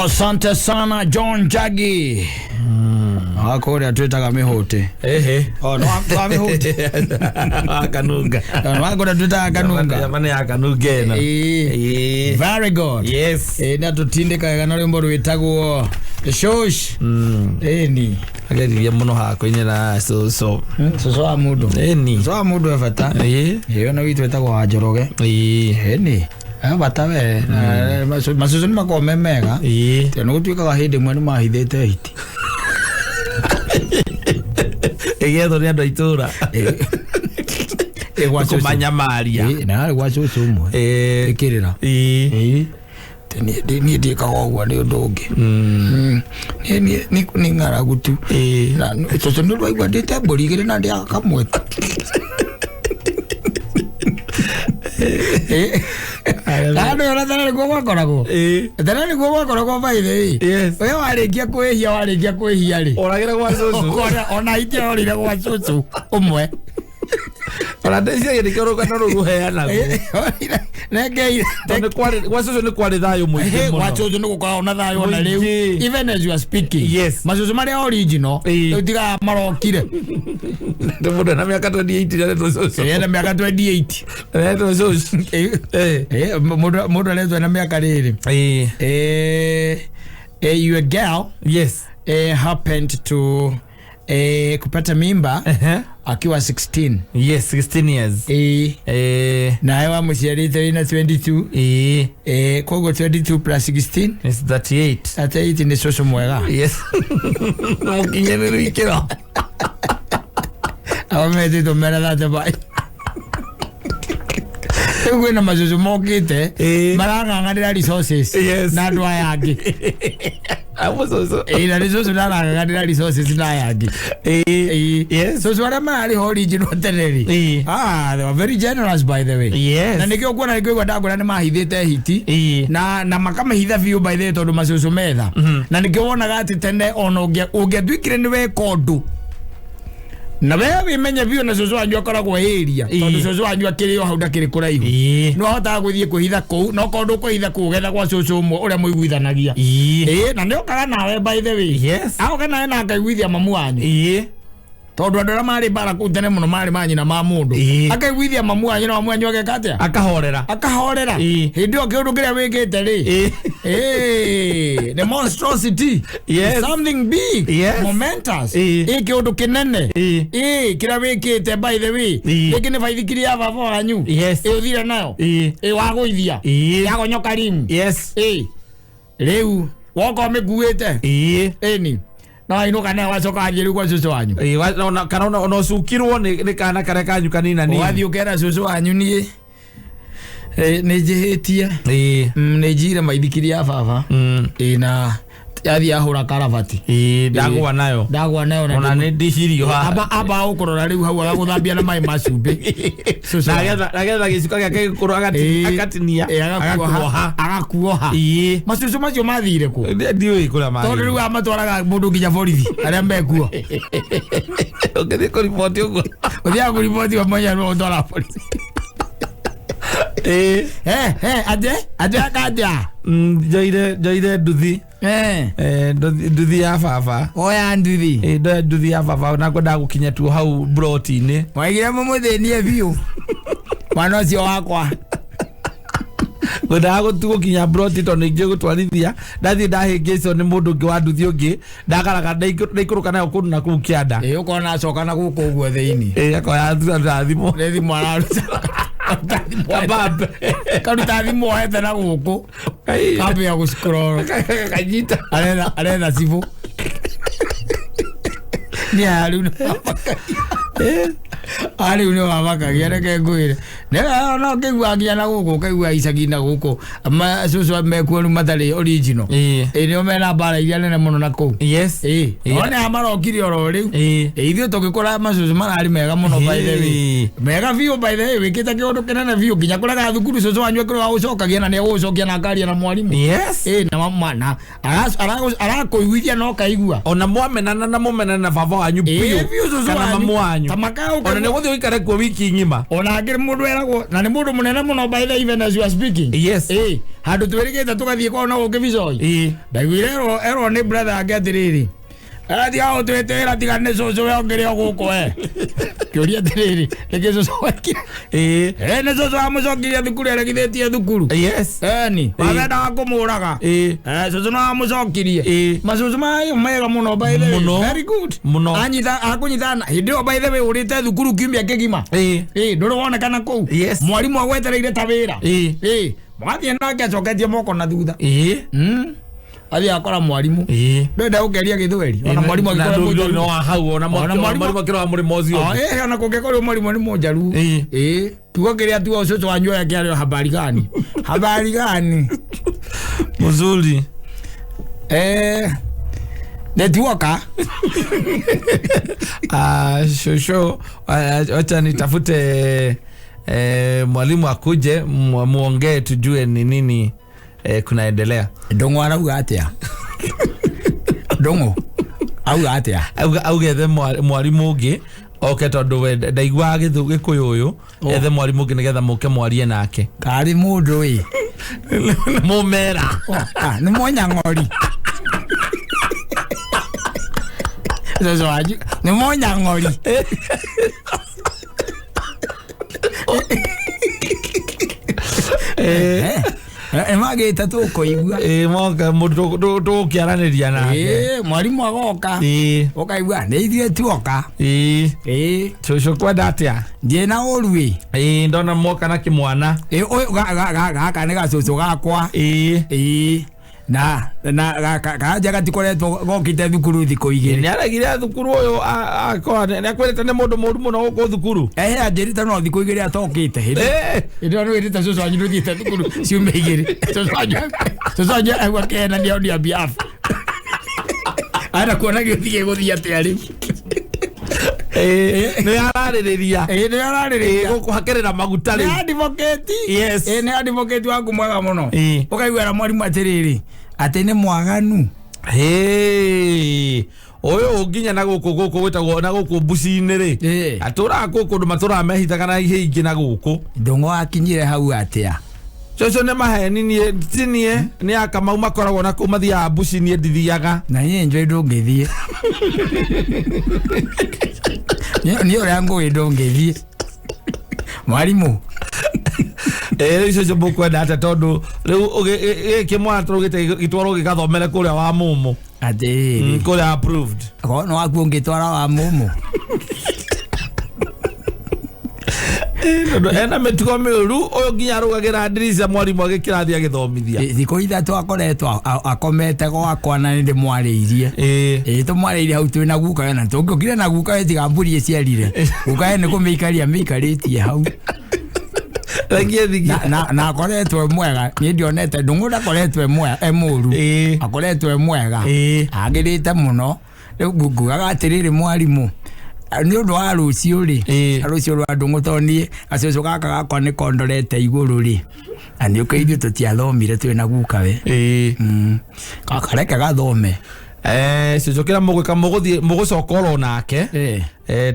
Asante sana John Jagi. Kũrĩa twĩtaga mĩhũtĩ. Ehe. Oh, no wa mĩhũtĩ. Kanunga. No wa kũrĩa twĩtaga kanunga. Jamani ya kanunga ĩno. Ĩĩ. Ĩĩ. Very good. Yes. Ĩĩ na tũtindĩka wega na rwĩmbo rwĩtagwo Shosh. Ĩni. Ageririe mũno hakũinĩra cũcũ. Cũcũ wa mũndũ. Ĩni. Cũcũ wa mũndũ e bata. Ĩĩ. Ĩyo na witũ ĩtagwo wa Njoroge. Ĩĩ. Ĩni. E bata we. Macũcũ nĩ makoragwo me mega. Ĩĩ. Tondũ nĩ gũtuĩkaga hĩndĩ ĩmwe nĩ mahithĩte hiti. Ĩgĩethwo nĩ andũ a itũũra. Ĩ gwa cũcũ. Kũmanyamaria. Ĩ, na harĩ gwa cũcũ ũmwe. Ĩĩ. Ĩkĩrĩra. Ĩĩ. Ĩĩ. Niĩ ndiĩkaga ũguo nĩ ũndũ ũngĩ. Niĩ nĩ ng'aragu tu. Ĩĩ. Na cũcũ nĩ ũraigua ndĩte mbũri igĩrĩ na ndĩaga kamwe tu. Ĩ. Na andũ ona tene nĩguo gwakoragwo. Ĩĩ. Tene nĩguo gwakoragwo by the way. Yes. We warĩkia kwĩhia warĩkia kwĩhia rĩ. Ũragĩra gwa cũcũ. Ũkona ona itiorire gwa cũcũ ũmwe. Ona ndeciria nĩkĩo rũgano rũu rũheanagwo. Nengeire. Tondũ nĩ kwarĩ gwa cũcũ nĩ kwarĩ thayũ mũingĩ Gwa mũno. cũcũ nĩ gũkoragwo na thayũ ona rĩu. Mũingĩ. Even as you are speaking. Yes. Macũcũ marĩa original. Ĩĩ. Rĩu tiga marokire. Nĩ mũndũ ena mĩaka 28 aretwo cũcũ. Ena mĩaka 28. Aretwo cũcũ. Ĩ, Ĩĩ. ĩ, mũndũ aretwo ena mĩaka rĩrĩ. Ĩĩ. Eh, eh, your girl Yes. eh, happened to eh, kupata mimba Ehe. akiwa 16. Yes, 16 years. Ĩ, Eh, nawe wamũciarĩte wĩna 22. eh, Eh, koguo 22 plus 16 it's 38. 38 nĩ cũcũ mwega. Yes. Mũkinyanĩru ikĩro. Aba metĩtwo mera 35. Rĩu kwĩna macũcũ mokĩte Ĩĩ. marang'ang'anĩra resources Yes. na andũ aya angĩ. Amo cũcũ. Ĩĩ, na nĩ cũcũ ndarang'ang'anĩra resources na aya angĩ. Ĩĩ. Ĩĩ. Yes. Cũcũ arĩa mararĩ ho original tene rĩ. Ĩĩ. Ah, they were very generous by the way. Yes. Na nĩkĩo kuona nĩkĩo ndakwĩra nĩ mahithĩte hiti. Ĩĩ. Na makamĩhitha biũ by the way tondũ macũcũ metha. Na nĩkĩo wonaga atĩ tene ona ũngĩatuĩkire nĩ weka ũndũ na we wĩmenye biũ na cũcũ wanyu akoragwo area Ĩĩ. tondũ cũcũ wanyu akĩrĩ o hau ndakĩrĩ kũraihu Ĩĩ. nĩ wahotaga gũthiĩ kwĩhitha kũu na okorwo ndũkwĩhitha kũu ũgetha gwa cũcũ ũmwe ũrĩa mũiguithanagia. Ĩĩ. Ĩĩ, na nĩ okaga nawe by the way. Yes. Agoka nawe na akaiguithia mamu wanyu. Ĩĩ. Tondũ andũ arĩa marĩ mbara kũu tene mũno marĩ manyina ma mũndũ. Ĩĩ. Akaiguithia mamu wanyu na mamu wanyu ageka atĩa? Akahorera. Akahorera. Ĩĩ. Hĩndĩ ĩyo kĩũndũ kĩrĩa wĩkĩte rĩ. Ĩĩ. Ĩĩ, the monstrosity. Yes. Something big. Yes. Momentous. Ĩĩ. Ĩĩ kĩũndũ kĩnene. Ĩĩ. Ĩĩ, kĩrĩa wĩkĩte by the way. Ĩĩ. Rĩngĩ nĩ baithikiri ya baba wanyu. Yes. Ĩĩ ũthire nayo. Ĩĩ. Ĩĩ wagũithia. Ĩĩ. Yagonyoka rimu. Yes. Ĩĩ. Rĩu woka ũmĩkuĩte. Ĩĩ. Ĩni. Na wainũka nayo wacoka wathiĩ rĩu gwa cũcũ wanyu. Ĩĩ, kana ona ũcukirwo nĩ kana karĩa kanyu kanina nini. Ũgathiĩ ũkera cũcũ wanyu niĩ nĩ njĩhĩtie. Ĩĩ. Nĩ njire maithikiri ya baba. Ĩĩ na yathiĩ ahũra karabati. Ĩĩ, ndagũa nayo. Ndagwa nayo na Ona nĩ ndicirio haha. amba ũkũrora rĩu hau agagũthambia na maĩ ma cumbĩ. Cũcũ Na wanyu. agetha gĩcuka gĩake gĩkũrũ Ĩĩ. agatinia. Ĩĩ, agakuoha. Agakuoha. Agakuoha. Ĩĩ. Macũcũ macio mathire kũ? Ndiũĩ kũrĩa Tondũ rĩu marĩ. amatwaraga mũndũ nginya borithi arĩa mekuo. Ũngĩthiĩ kũriboti ũguo. Ũthiaga kũriboti wa mwanya nĩwe ũtwara borithi. Ĩĩ. Eh, eh, ate ate akatia. Njoire nduthi. Eh. Eh, nduthi ya baba. Oya nduthi. Ĩĩ, ndoya nduthi ya baba na ngwendaga gũkinya tu hau mburoti-inĩ. Waigire mũmũthĩnie biũ. Mwana ũcio wakwa. Ngwendaga gũkinya mburoti tondũ ningĩ gũtwarithia ndathiĩ ndahĩngĩcwo nĩ mũndũ ũngĩ wa nduthi ũngĩ ndagaraga ndaikũrũka nayo kũndũ na kũu kĩanda. Ĩĩ ũkona acoka na gũkũ ũguo thĩinĩ. Ĩĩ, akoya thimũ. Nĩ thimũ araruta. Kabambe. Karuta thimũ ohete na gũkũ. Kambia gũcikũrora. Kanyita. Aretha cibũ. Nĩ aya rĩu nĩ mamakagia. Aya rĩu nĩ mamakagia reke ngwĩre. No ũkĩigua nginya na gũkũ ũkaigua icagi na gũkũ cũcũ mekuo rĩu matarĩ original. Ĩĩ. Ĩĩ nĩo mena mbara iria nene mũno na kũu. Yes. Ĩĩ. Ĩĩ. One aya marokire oro rĩu. Ĩĩ. Ĩĩ, ithuĩ tũgĩkũra macũcũ mararĩ mega mũno by the way. Ĩĩ. Mega biũ by the way wĩkĩte kĩũndũ kĩnene biũ nginya kũrega thukuru cũcũ wanyu akĩrĩ wa gũcokagia na nĩegũgũcokia na akaria na mwarimũ. Yes. Ĩĩ na na arakũiguithia na ũkaigua. Ona mwamenana na mũmenana na baba wanyu Ĩĩ, biũ biũ cũcũ kana wanyu. mamu wanyu. Ta makaũka Ona nĩ gũthiĩ ũikare kuo wiki ng'ima. Ona angĩ mũndũ eragwo na nĩ mũndũ mũnene mũno, by the even as you are speaking. Yes. Ĩ handũ twĩrĩgĩte tũgathiĩ kwao na gũkĩ Bicoi. Ndaiguire erwo nĩ brother yake atĩrĩrĩ, tiga gũtwĩtĩra, tiga nĩ cũcũ we ũngĩrĩ o gũkũ e kĩũria atĩrĩrĩ, nĩkĩ cũcũ wekire? Nĩ cũcũ wamũcokirie thukuru, eregithĩtie thukuru. Eni wavendaga kũmũraga. Cũcũ no amũcokirie. Macũcũ mayo mega mũno, by the way. Mũno. Very good. Mũno. Anyita akũnyita na hĩndĩ ĩyo, by the way, ũrĩte thukuru kiumia kĩgima. Ĩ ndũrĩ wonekana kũu. Mwarimũ agwetereire ta wĩra. Ĩ mũgathiĩ nake acoketie moko na thutha. Athiĩ akora mwarimũ. Ndenda gũkeria gĩthweri ona mwarimũ Na angĩkorwo ndũ- mũnjaruo. no wa hau ona Ona mwarimũ akĩrora mũrĩmo ũcio Ah, ũngĩ. ona kũngĩkorwo mwarimũ nĩ mũnjaruo. Ĩ kiugo kĩrĩa tuo ũcũcũ wanyu oya kĩarĩo, habari gani, habari gani. Mzuri. Netwoka. Ah, shosho, wacha nitafute mwalimu akuje muongee tujue ni nini kunaendelea. Ndũng'ũ arauga atĩa? Ndũng'ũ auga atĩa? Auge ethe mwalimu ũngĩ oke tondũ we ndaiguaga gĩkũyũ ũyũ. Oh. Ethe mwalimu ũngĩ nĩgetha mũke mwarie nake. Karĩ mũndũ ĩ. Mũmera. Oh, ah, nĩ mũnyang'ori cũcũ wanyu nĩ mũnyang'ori. Nĩ magĩte tũkũigua. Moka mũndũ tũgũkĩaranĩria nake. Ĩ mwarimũ agoka. Ũkaigua nĩ ithuĩ tuoka. Ĩ. Cũcũ kwenda atĩa? Ndiĩ na ũru ĩ. Ndona moka na kĩmwana. Ĩ ũyũ gaka nĩ gacũcũ gakwa. Ĩ na kanja gatikoretwo gokĩte thukuru thikũ 2. Nĩ aregire thukuru ũyũ akorwo nĩ akwĩrĩte nĩ mũndũ mũru mũno gũkũ thukuru. Ehe, anjĩrĩte no thikũ 2 atokĩte hĩndĩ hĩndĩ ĩyo nĩwĩrĩte cũcũ wanyu ndũthiĩte thukuru ciumia 2. Cũcũ wanyu aigua kĩhenania on your behalf, arenda kuona gĩũthi gĩgũthiĩ atĩa rĩu. Nĩ ararĩrĩria. Ĩ nĩ ararĩrĩria. Gũkũhakĩrĩra maguta Nĩ rĩu. advocate. Yes. Ĩ nĩ advocate waku mwega mũno. Ũkaiguĩra mwarimũ atĩrĩrĩ, atĩ nĩ mwaganu. Hĩ, ũyũ nginya na gũkũ gwĩtagwo na gũkũ mbuci-inĩ rĩ, atũraga kũ kũndũ matũraga mehithaga na ihĩ ingĩ na gũkũ. Ndũng'ũ akinyire hau atĩa? Cũcũ nĩ maheni, niĩ ti niĩ, nĩ akamau makoragwo na kũu mathiaga mbuci, niĩ ndithiaga. Na niĩ njũĩ ndũngĩthiĩ. Niĩ ũrĩa ngũĩ ndũngĩthiĩ mwarimũ. Rĩu cũcũ mũkwenda atĩa? Tondũ rĩu gĩkĩ mwana tũrugĩte gĩtwarwo gĩgathomere kũrĩa wa mũmũ. Atĩrĩrĩ. Kũrĩa approved. Korwo nĩ waku ũngĩtwara wa mũmũ. Tondũ ena mĩtugo mĩũru ũyũ, nginya arũgagĩra ndirica mwarimũ agĩkĩrathi agĩthomithia. Thikũ 3 akoretwo akomete gwakwa na nĩ ndĩmwarĩirie. Ĩ tũmwarĩirie hau twĩ na guka we, na tũngĩũkire na guka we tiga mbũri ĩciarire, guka we nĩ kũmĩikaria mĩikarĩtie hau. Regie thigi. Na akoretwo e mwega, niĩ ndionete ndũng'ũ ndakoretwo e mwega e mũru. Akoretwo e mwega. Agĩrĩte mũno. Rĩu ngugaga atĩrĩrĩ, mwarimũ, nĩ ũndũ wa rũciũ rĩ, rũciũ rwa ndũng'ũ, tondũ niĩ gacũcũ gaka gakwa nĩ kondorete igũrũ rĩ, na nĩ ũkĩ ithuĩ tũtiathomire twĩ na guka we. Kareke gathome. Cũcũ, kĩrĩa mũgwĩka, mũgũthiĩ mũgũcoka oro nake.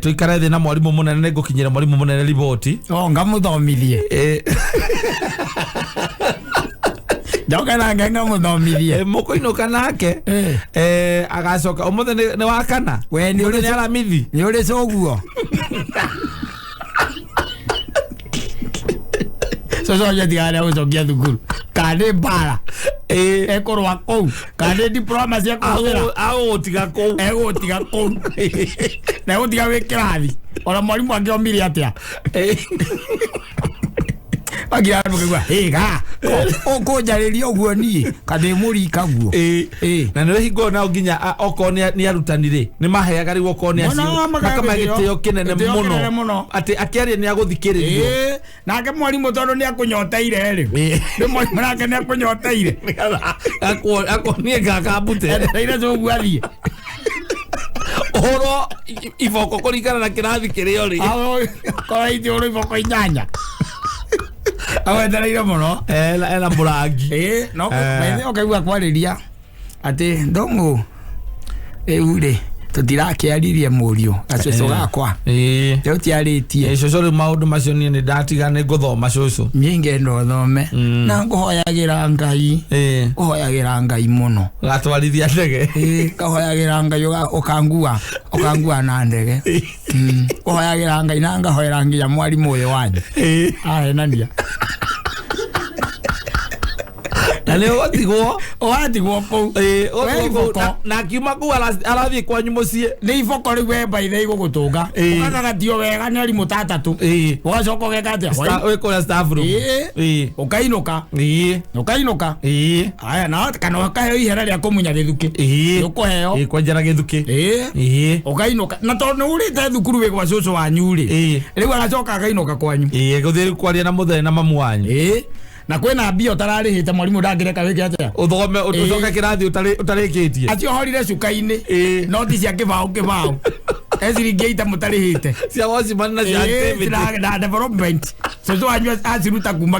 Tũikare thĩ na mwarimũ mũnene, nĩ ngũkinyĩra mwarimũ mũnene riboti. O ngamũthomithie. Njoke nake ngamũthomithie. Mũkũinũka nake. Agacoka ũmũthĩ nĩ wa kana. We nĩ Ũmũthĩ ũrĩ nĩ aramithi. Nĩ ũrĩ cũguo cũcũ wanyu atigarĩa gũcokia thukuru kana nĩ mbara ekũrũa kũu kana nĩ diploma cia kũhũthĩra. Agũgũtiga kũu. Egũtiga kũu na egũtiga wĩ kĩrathi ona mwarimũ angĩomire atĩa. Wagira andũ kaigua hĩga ũkũnjarĩria ũguo niĩ kandĩ mũrika guo. Na nĩ hingo nao nginya okorwo nĩ arutani rĩ, nĩ maheaga rĩu okorwo nĩ Mũno, acio makahe makamahe gĩtĩo. gĩtĩo kĩnene Gĩtĩo kĩnene mũno mũno. atĩ akĩaria nĩ agũthikĩrĩrio. Ĩ, nake mwarimũ tondũ nĩ akũnyoteire rĩ, nĩ mwarimũ nake nĩ akũnyoteire. Akuonie gakambute. Etereire cũguo athiĩ. Ũhoro iboko kũringana na kĩrathi kĩrĩa ũrĩ. Korwo itĩ ũrũ iboko 8 agwetereire mũno. Ena mũrangi. Ĩ no maithe ũkaigua kwarĩria atĩ ndũng'ũ rĩu rĩ Tũtirakĩaririe mũriũ gacũcũ gakwa. Ĩĩ. Rĩu tiarĩtie. Ĩ, cũcũ, rĩu maũndũ macio niĩ nĩ ndatiga, nĩ ngũthoma, cũcũ. Niĩ ngenda ũthome. Na ngũhoyagĩra Ngai. Ngũhoyagĩra Ngai mũno. Gatwarithia ndege. Ĩĩ, ngahoyagĩra Ngai ũkangua na ndege. Ngũhoyagĩra Ngai na ngahoera nginya mwarimũ ũyũ wanyu. Ahenania. Na nĩ ũgũtigwo. Ũgatigwo kũu. Ĩ, We ũgũtigwo kũu. iboko. Na akiuma kũu arathiĩ kwanyu mũciĩ. Nĩ iboko rĩu we mbaithe igũgũtũnga. Ũkagagatio wega nĩ arimũ ta atatũ. Ũgacoka ũgeka atĩa? Wĩ kũrĩa staff room. Ĩĩ. Ũkainũka. Ũkainũka. Aya, na kana ũkaheo ihera rĩa kũmunya gĩthukĩ. Ũkũheo. Ĩ, kwenjera gĩthukĩ. Ũkainũka na tondũ nĩ urĩte thukuru wĩ gwa cũcũ wanyu rĩ, rĩu agacoka akainũka kwanyu. Ĩ, gũthiĩ rĩu kwaria na mũthee na mamu wanyu. Na kwĩna mbia ũtararĩhĩte, mwarimũ ndangĩreka wĩke atĩa? Ũthome ũcoke kĩrathi ũtarĩkĩtie. Acio horire cuka-inĩ. Noti cia kĩbaũ kĩbaũ e ciringi 80 mũtarĩhĩte. Cia watchman na cia activity. Na development cũcũ wanyu aciruta kuma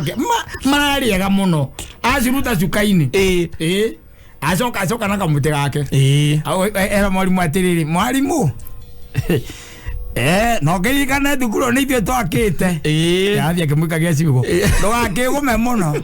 mararĩega mũno, aciruta cuka-inĩ. Acoka acoka na kamũtĩ gake. Era mwarimũ atĩrĩrĩ, mwarimũ, no kĩririkane thukuru nĩ ithuĩ twakĩte. Yathiĩ akĩmũikagia ciugo, ndũgakĩgũme mũno.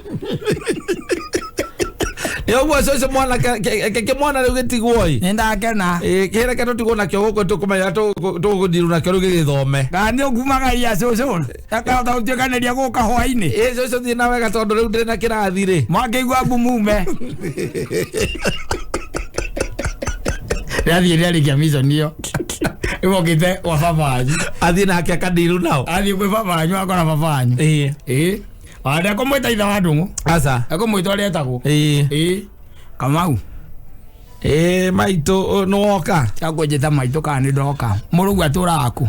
Nĩ ũguo, cũcũ, mwana kĩmwana rĩu gĩtigwo ĩ. Nĩ ndakena. Ĩ, kĩreke tũtigwo nakĩo gũkũ, tũkũmenya tũgũthiru nakĩo rĩu gĩgĩthome. Kana nĩ ũngumagaria cũcũ akahota gũtuĩkanĩria gũka hwainĩ. Ĩ, cũcũ, thiĩ na wega tondũ rĩu ndĩrĩ na kĩrathi rĩ. Mwakĩigua mbu mume rĩathiĩ rĩarĩkia mission ĩyo, rĩu okĩte gwa baba wanyu. Athiĩ nake akandiru nao. Athiĩ kwĩ baba wanyu, akora baba wanyu. Ĩĩ, ona ndekũmwĩta ithe wa Ndũng'ũ. Aca. Ekũmwĩta ũrĩa etagwo. Ĩĩ, Kamau. Ĩ, maitũ, nĩ woka? Akũnjĩta maitũ kana nĩ ndoka. Mũrũgu atũraga kũ?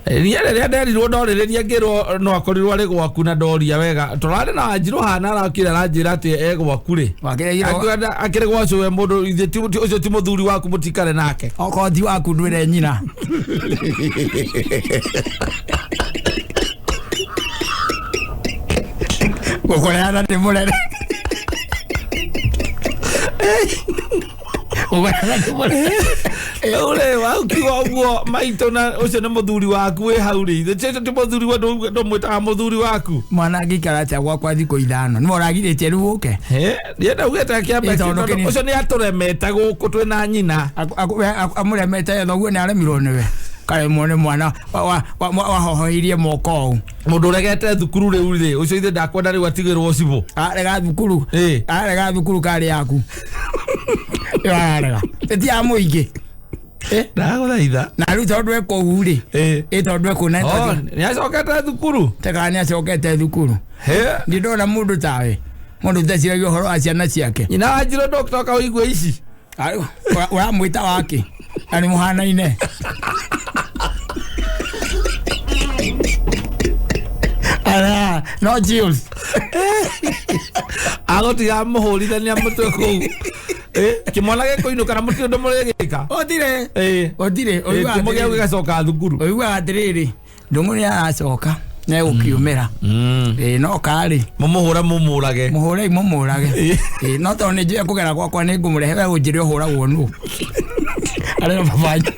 Niĩ rĩrĩa nderirwo ndorĩrĩria ngĩrwo no akorirwo arĩ gwaku na ndoria wega, tũrarĩ na Wanjirũ hana arakire aranjĩra atĩ e gwaku rĩ. Wakĩregire. Akiuga akĩrĩ gwa cũwe mũndũ ithe ũcio ti mũthuri waku, mũtikare nake. Okorwo ti waku ndwĩre nyina. Gũkũreana nĩ mũrere. Gũkũreana nĩ mũrere. Rĩu rĩ waukiuga ũguo maitũ, na ũcio nĩ mũthuri waku wĩ hau rĩ, ithe ũcio ti mũthuri wa ndũmwĩtaga mũthuri waku. Mwana angĩikara atĩa gwakwa thikũ 5? Nĩ ũragirĩtie rĩu ũke? Niĩ ndaugĩte akĩambe. Ĩ, tondũ ũcio nĩ atũremete gũkũ twĩ na nyina. Amũremete thoguo nĩ aremirwo nĩwe. Karemwo nĩ mwana wahohoirie moko ũũ. Mũndũ ũregete thukuru rĩu rĩ, ũcio ithe ndakwenda rĩu atigĩrwo cibũ. Arega thukuru. Arega thukuru karĩ yaku. Ĩyo ararega. Ĩti ya mũingĩ. Ndagũthaitha. Na rĩu tondũ e kũu rĩ. Ĩ, tondũ e kũu na Oh, tondũ nĩ acokete thukuru. Teka nĩ acokete thukuru. Ndi ndona mũndũ tawe. Mũndũ ũteciragia ũhoro wa ciana ciake. Nyina wa Njirũ ndũgũcoka ũigue ici. Ũramwĩta wake. Na nĩ mũhanaine. Ara, no chills. Agũtiga mũhũrithania mũtwe kũu. Kĩmwana gĩkũinũka na mũtirĩ ũndũ mũrĩgĩka. Gũtirĩ. Gũtirĩ. Kĩmo gĩaku gĩgacoka thukuru. Ũiguaga atĩrĩrĩ, Ndũng'ũ nĩ aracoka na egũkiumĩra. Ĩ, no karĩ. Mũmũhũre mũmũrage. Mũhũrei mũmũrage. Ĩ, no tondũ nĩ njũĩ kũgera gwakwa nĩ ngũmũrehe, we ũnjĩre ũhũragwo nũ. Arĩ na baba wanyu.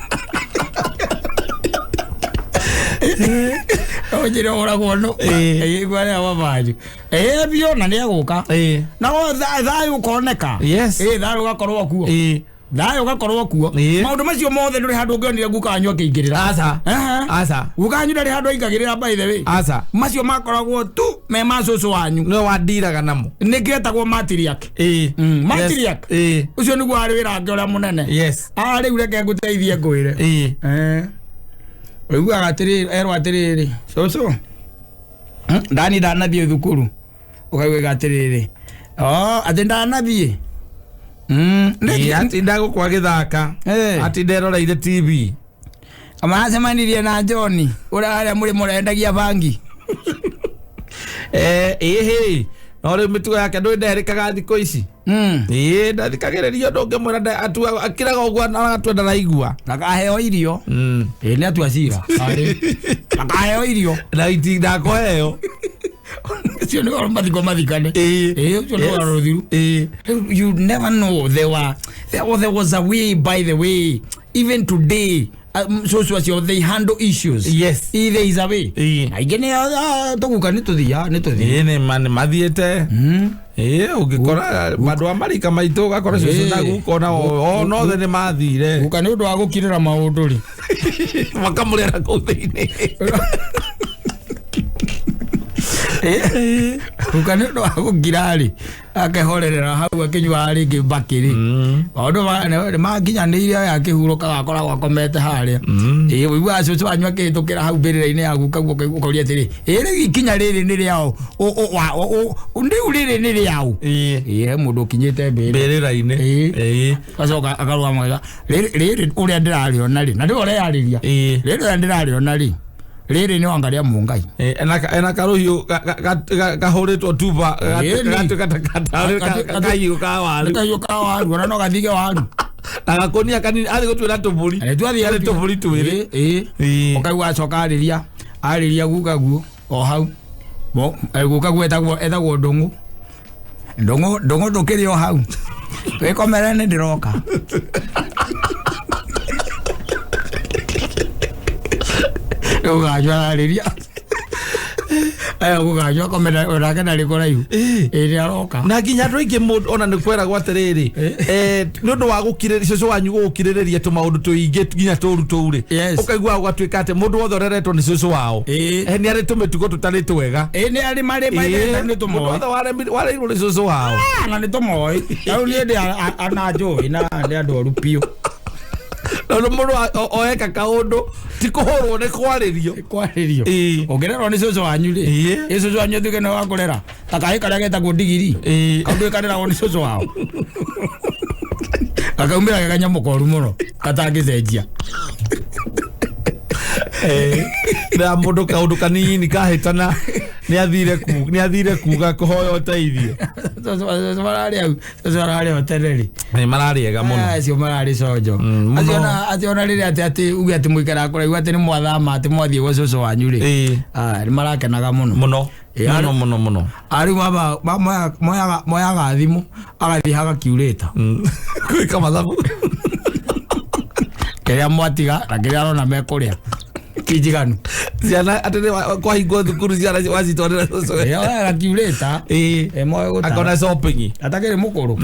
Ũnjĩre ũhũragwo nũ. Ĩ, ngwarĩa baba wanyu. Ĩ, biũ na nĩ egũka. Na thayũ ũkoneka. Ĩ, thayũ ũgakorwo kuo. Thayũ ũgakorwo kuo. Maũndũ macio mothe ndũrĩ handũ ũngĩonire guka wanyu akĩingĩrĩra. Aca. Aca. Guka wanyu ndarĩ handũ aingagĩrĩra, by the way. Aca. Macio makoragwo tu me ma cũcũ wanyu. Nĩwe wandiraga namo. Nĩkĩo etagwo matriarch. Matriarch. Ũcio nĩguo warĩ wĩra wake ũrĩa mũnene. Ah, rĩu reke ngũteithie ngwĩre. Ũiguaga atĩrĩrĩ, erwo atĩrĩrĩ, cũcũ, ndani ndanathiĩ thukuru. Ũkaiguaga atĩrĩrĩ, oh, atĩ ndanathiĩ. Atinda gũkũ agĩthaka. Atinda eroreire TV. Maracemanirie na John ũrĩa harĩa mũrĩ mũrendagia bangi. Ĩhĩ no rĩu mĩtugo yake ndũĩ nderĩkaga thikũ ici. Ĩĩ, ndathikagĩrĩria ũndũ ũngĩmwĩra akiraga ũguo na agatua ndaraigua. Ndakaheo irio. Ĩĩ, nĩ atua cira. Ndakaheo irio. Na ndakũheo. Ũcio nĩ ũhoro mathiko mathikane. Ĩĩ, ũcio nĩ ũhoro rũthiru. You never know, there was a way, by the way. Even today cũcũ acio they handle issues. Yes. Either is a way. Ĩĩ. Aingĩ nĩ tũguka nĩ tũthia nĩ tũthia. Ĩĩ nĩ ma nĩ mathiĩte. Ĩĩ ũngĩkora andũ a marika maitũ ũgakora cũcũ na guka ona o othe nĩ mathire. Guka nĩ ũndũ wa gũkirĩra maũndũ rĩ. Makamũrera kũu thĩinĩ. Guka nĩ ũndũ wa gũkira rĩ akehorerera hau akĩnyuaga rĩngĩ mbakĩ rĩ. Maũndũ nĩ makinyanĩire aya akĩhurũkaga akoragwo akomete harĩa. Ĩĩ ũiguaga cũcũ wanyu akĩhĩtũkĩra hau mbĩrĩra-inĩ ya guka guo ũkoria atĩrĩ, ĩĩ rĩu ikinya rĩrĩ nĩ rĩao rĩu rĩrĩ nĩ rĩao. Ĩĩ. Ĩĩ he mũndũ ũkinyĩte mbĩrĩra. Mbĩrĩra-inĩ. Ĩĩ. Ĩĩ. Gacoka akarũgama akauga, rĩrĩ ũrĩa ndĩrarĩona rĩ na nĩwe ũreyarĩria. Ĩĩ. Rĩrĩ ũrĩa ndĩrarĩona rĩ rĩrĩ nĩ wanga rĩa mũngai. Ena karũhiũ kahũrĩtwo tuba gatuĩka ta kahiũ ka waru. Nĩ kahiũ ka waru ona no gathige waru. Na gakonia kanini athiĩ gũtuĩra tũmbũri. Na nĩtwathiĩ Arĩ tũmbũri twĩrĩ. Ĩĩ. Ĩĩ. Ũkaigua acoka arĩria arĩria guka guo o hau. Guka guo etagwo Ndũng'ũ. Ndũng'ũ Ndũng'ũ ndũkĩrĩ o hau. Wĩkomere nĩ ndĩroka. Gũganyua ararĩria. Aya gũganyua akomera onake ndarĩ kũraihu. Ĩĩ. Ĩĩ nĩ aroka. Na nginya andũ aingĩ mũndũ ona nĩ kweragwo atĩrĩrĩ nĩ ũndũ wa gũkirĩrĩria cũcũ wanyu gũgũkirĩrĩria tũmaũndũ tũingĩ nginya tũru tũu rĩ. Yes. Ũkaigua ũgatuĩka atĩ mũndũ wothe ũreretwo nĩ cũcũ wao nĩ arĩ tũmĩtugo tũtarĩ twega. Ĩĩ nĩ arĩ marĩ maithete nĩ Mũndũ tũmoĩ. wothe wareirwo nĩ cũcũ wao. Na nĩ tũmoĩ. Rĩu niĩ ndĩ ana njũĩ na ndĩ andũ oru biũ. Tondũ mũndũ oeka kaũndũ ti kũhũrwo nĩ kwarĩrio. Kwarĩrio. Ĩĩ. Ũngĩrerwo nĩ cũcũ wanyu rĩ. Ĩĩ. Ĩ cũcũ wanyu atuĩke nĩwe wakũrera. Ta kahĩĩ karĩa getagwo ndigiri. Ĩĩ. Kaũndũ kareragwo nĩ cũcũ wao. Gakaumĩra ge kanyamũ koru mũno katangĩcenjia. Na mũndũ kaũndũ kanini kahĩtana nĩ athire kuga kũhoya ũteithio. Cũcũ mararĩ hau cũcũ ararĩ o tene rĩ. Nĩ mararĩega mũno. Acio mararĩ conjo. Mũno. Acio ona rĩrĩa atĩ uge atĩ mũikaraga kũraihu atĩ nĩ mwathama atĩ mwathiĩ gwa cũcũ wanyu rĩ. Ĩĩ. Nĩ marakenaga mũno. Mũno. Mũno mũno mũno. Arĩu mama moyaga thimũ agathiĩ hagakiurĩta. Gwĩka mathabu. Kĩrĩa mwatiga na kĩrĩa arona mekũrĩa. Ti njiganu. Ciana atĩ nĩ kwahingwo thukuru ciana wacitwarĩra cũcũ. Ĩĩ agakiurĩta. Ĩĩ. Ĩĩ moe gũtara. Akona shopping. Atakĩrĩ mũkũrũ.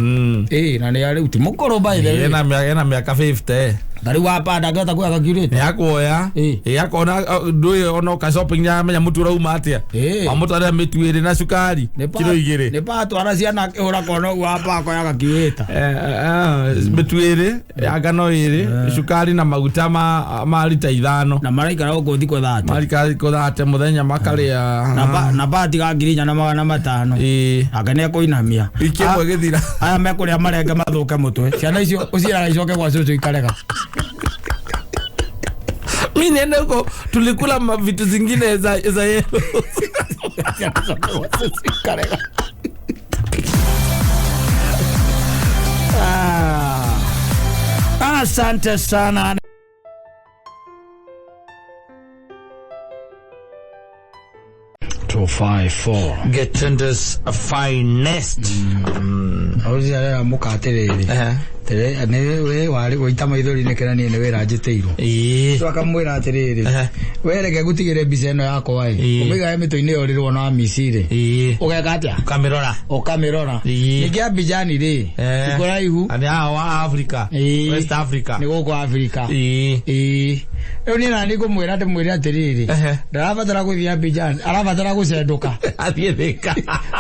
Ĩĩ na nĩ rĩu ti mũkũrũ by the way. Ena mĩaka 50. Ta rĩu wapa ndangĩhota kuoya gakiurĩta. Nĩ akuoya. Ĩĩ. Ĩĩ akona ndũĩ ona ũka shopping nĩ aramenya mũtu ũrauma atĩa. Ĩĩ. Wamũtwarĩra mĩtu ĩrĩ na cukari kiro igĩrĩ. Nĩ patwara ciana akĩhũra kona ũguo wapa akoya gakiurĩta. Mĩtu ĩrĩ ya ngano ĩrĩ cukari na maguta ma rita 5. Na maraikara gũkũ thikũ 30. Maraikara thikũ 30 mũthenya makarĩa. Na batiga 4,500. Ĩĩ. Nake nĩ ekũinamia. Wiki ĩmwe ĩgĩthira. Aya mekũrĩa marenge mathũke mũtwe. Ciana icio ũciĩraga icoke gwa cũcũ ikarega. Mi niende huko tulikula vitu zingine za yellow. Asante sana. Two, 5, 4. Getenda's finest. Auzi arera mũkaatĩrĩrĩ. Tere nĩ we warĩ gũita maithori nĩ kĩra niĩ nĩ wĩra njĩtĩirwo. Ĩĩ. Akamwĩra atĩrĩrĩ. We reke ngũtigĩre mbica ĩno yakwa ĩ. Ũmĩigae mĩtwe-inĩ ĩyo ũrĩrwo na Amici rĩ. Ĩĩ. Ũgeka atĩa? Ũkamĩrora. Ũkamĩrora. Ĩĩ. Ningĩ Abijani rĩ. Ti kũraihu. Nĩ haha wa Africa. Ĩĩ. West Africa. Nĩ gũkũ Africa. Ĩĩ. Ĩĩ. Rĩu niĩ nani ngũmwĩra ndĩmwĩre atĩrĩrĩ. Ndarabatara gũthiĩ Abijani, arabatara gũcendũka. Athiĩ Thĩka.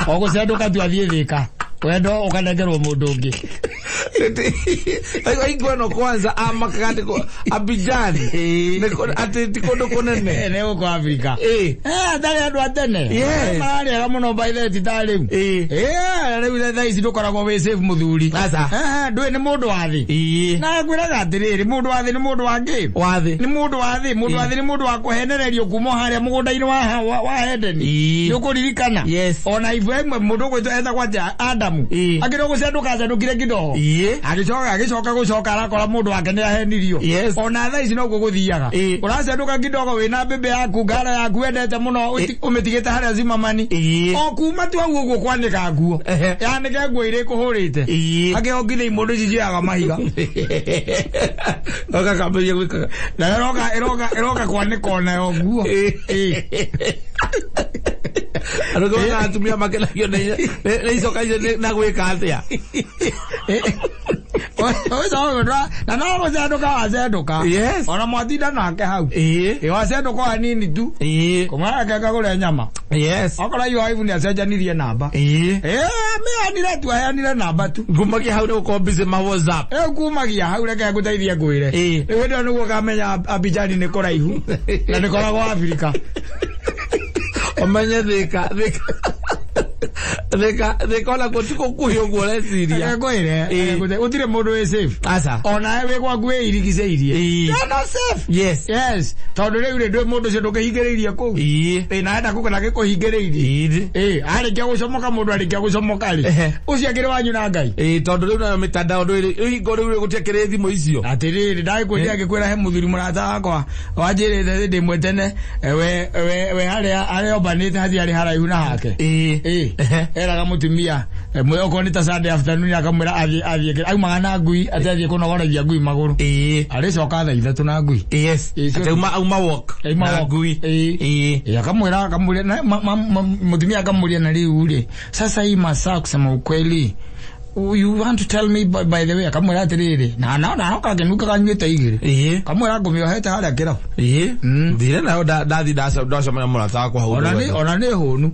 O gũcendũka tu athiĩ Thĩka. Wendo ũkanengerwo mũndũ ũngĩ. Aigua no kwanza amakaga atĩ Abijani atĩ ti kũndũ kũnene. Nĩ gũkũ Africa. Ĩĩ. Atarĩ andũ a tene. Yes. Mararĩaga mũno by the ti ta rĩu. Ĩĩ. Rĩu thaa ici ndũkoragwo wĩ safe mũthuri. Aca. Ndũĩ nĩ mũndũ wa thĩ. Ĩĩ. Na ngwĩraga atĩrĩrĩ, mũndũ wa thĩ nĩ mũndũ wa ngĩ. Wa thĩ. Nĩ mũndũ wa thĩ, mũndũ wa thĩ nĩ mũndũ wa kũhenererio kuma harĩa mũgũnda-inĩ wa Edeni. Ĩĩ. Nĩ ũkũririkana? Yes. Ona Ibrahim mũndũ ũgwĩtwo etagwo atĩa? Adamu. Mũislamu. Ĩĩ. Akĩrĩ gũcendũka acendũkire kidogo. Ĩĩ. Agĩcoka gũcoka arakora mũndũ wake nĩ ahenirio. Yes. Ona thaa ici noguo gũthiaga. Ĩĩ. Ũracendũka kidogo wĩna mbĩmbĩ yaku ngara yaku wendete mũno ũmĩtigĩte harĩa Zimamani. Ĩĩ. O kuma tu hau ũguo kwanĩka nguo. Ehe. Yanĩke nguo iria ĩkũhũrĩte. Ĩĩ. Akĩhongithia imũndũ ici cioyaga mahiga. Gakambĩrĩria gwĩkaga. Na ĩroka kwanĩka onayo nguo. Ĩĩ. Andũ angĩ monaga atumia makenagio nĩ icoka icio na gwĩka atĩa? Na no gũcendũka wacendũka. Yes. Ona mwatinda nake hau. Ĩĩ. Ĩ wacendũka o hanini tu. Ĩĩ. Kũmwake akagũre nyama. Yes. Okorwo iyo waibu nĩ acenjanirie namba. Ĩĩ. Ĩ ameanire tu aheanire namba tu. Ngumagia hau nĩ gũkorwo busy ma WhatsApp. Rĩu kumagia hau reke ngũteithie ngwĩre. Ĩĩ. Rĩu hĩndĩ ĩyo nĩguo ũkamenya Abijani nĩ kũraihu na nĩ koragwo Afrika. Ũmenye Thika Thika ona kuo ti gũkuhĩ ũguo ũreciria. Reke ngwĩre. Ĩĩ. Gũtirĩ mũndũ wĩ safe. Aca. Onawe wĩ gwaku wĩirigicĩirie. Ĩĩ. You're not safe. Yes. Yes. Tondũ rĩu rĩ ndũĩ mũndũ ũcio ndũkĩhingĩrĩirie kũu. Ĩĩ. Ĩ na enda kũgana gĩkũhingĩrĩirie. Ĩĩ. Ĩ arĩkia gũcomoka mũndũ arĩkia gũcomoka rĩ. Ehe. Ũcio akĩrĩ wanyu na Ngai. Ĩĩ tondũ rĩu nayo mĩtandao ndũrĩ rĩu hingo rĩu gũtiakĩrĩ thimũ icio. Atĩrĩrĩ ndagĩkwĩria ngĩkwĩra he mũthuri mũrata wakwa wanjĩrĩte ndĩ mwe tene we harĩa ombanĩte hatiarĩ haraihu na hake. Ĩĩ. Ĩ Ehe. eraga mũtumia okorwo nĩ ta Sunday afternoon akamwĩra athiĩ aumaga na ngui atĩ athiĩ kũnogoragia ngui magũrũ. Ĩĩ. Arĩcoka thaa ithatũ na ngui. Yes. Ĩĩ, Atĩ auma walk. Auma Na walk. ngui. Ĩĩ. Ĩĩ. Ĩ, akamwĩra akamwĩra na mũtumia akamũria na rĩu rĩ sasa hii masaa kusema ukweli you want to tell me by the way akamwĩra atĩrĩrĩ na na na kakenuka kanyuĩte igĩrĩ Ĩĩ. kamwĩra ngũmĩohete harĩa kĩrabu. Ĩĩ. Thire nayo ndathi ndacemania mũrata wakwa hau. Ona nĩ hũnu.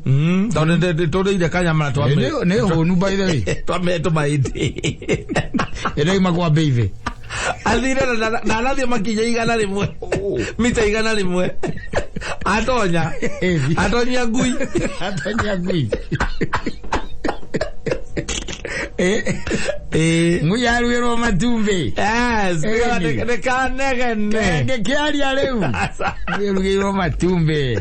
Tondũ nĩ tũrĩire kanyama na Nĩ hũnu by the way. twame tũmaĩndĩ. Ĩrĩa kwa baby. Athire na arathiĩ makinya 100 mita 100 atonya atonyia ngui. Atonyia ngui. Ĩĩ. Ngui yaruĩrwo matumbĩ. Yes. Ĩĩ. Nĩ kanegene. Ngĩkĩaria rĩu. Aca. Ngui ĩrugĩirwo matumbĩ.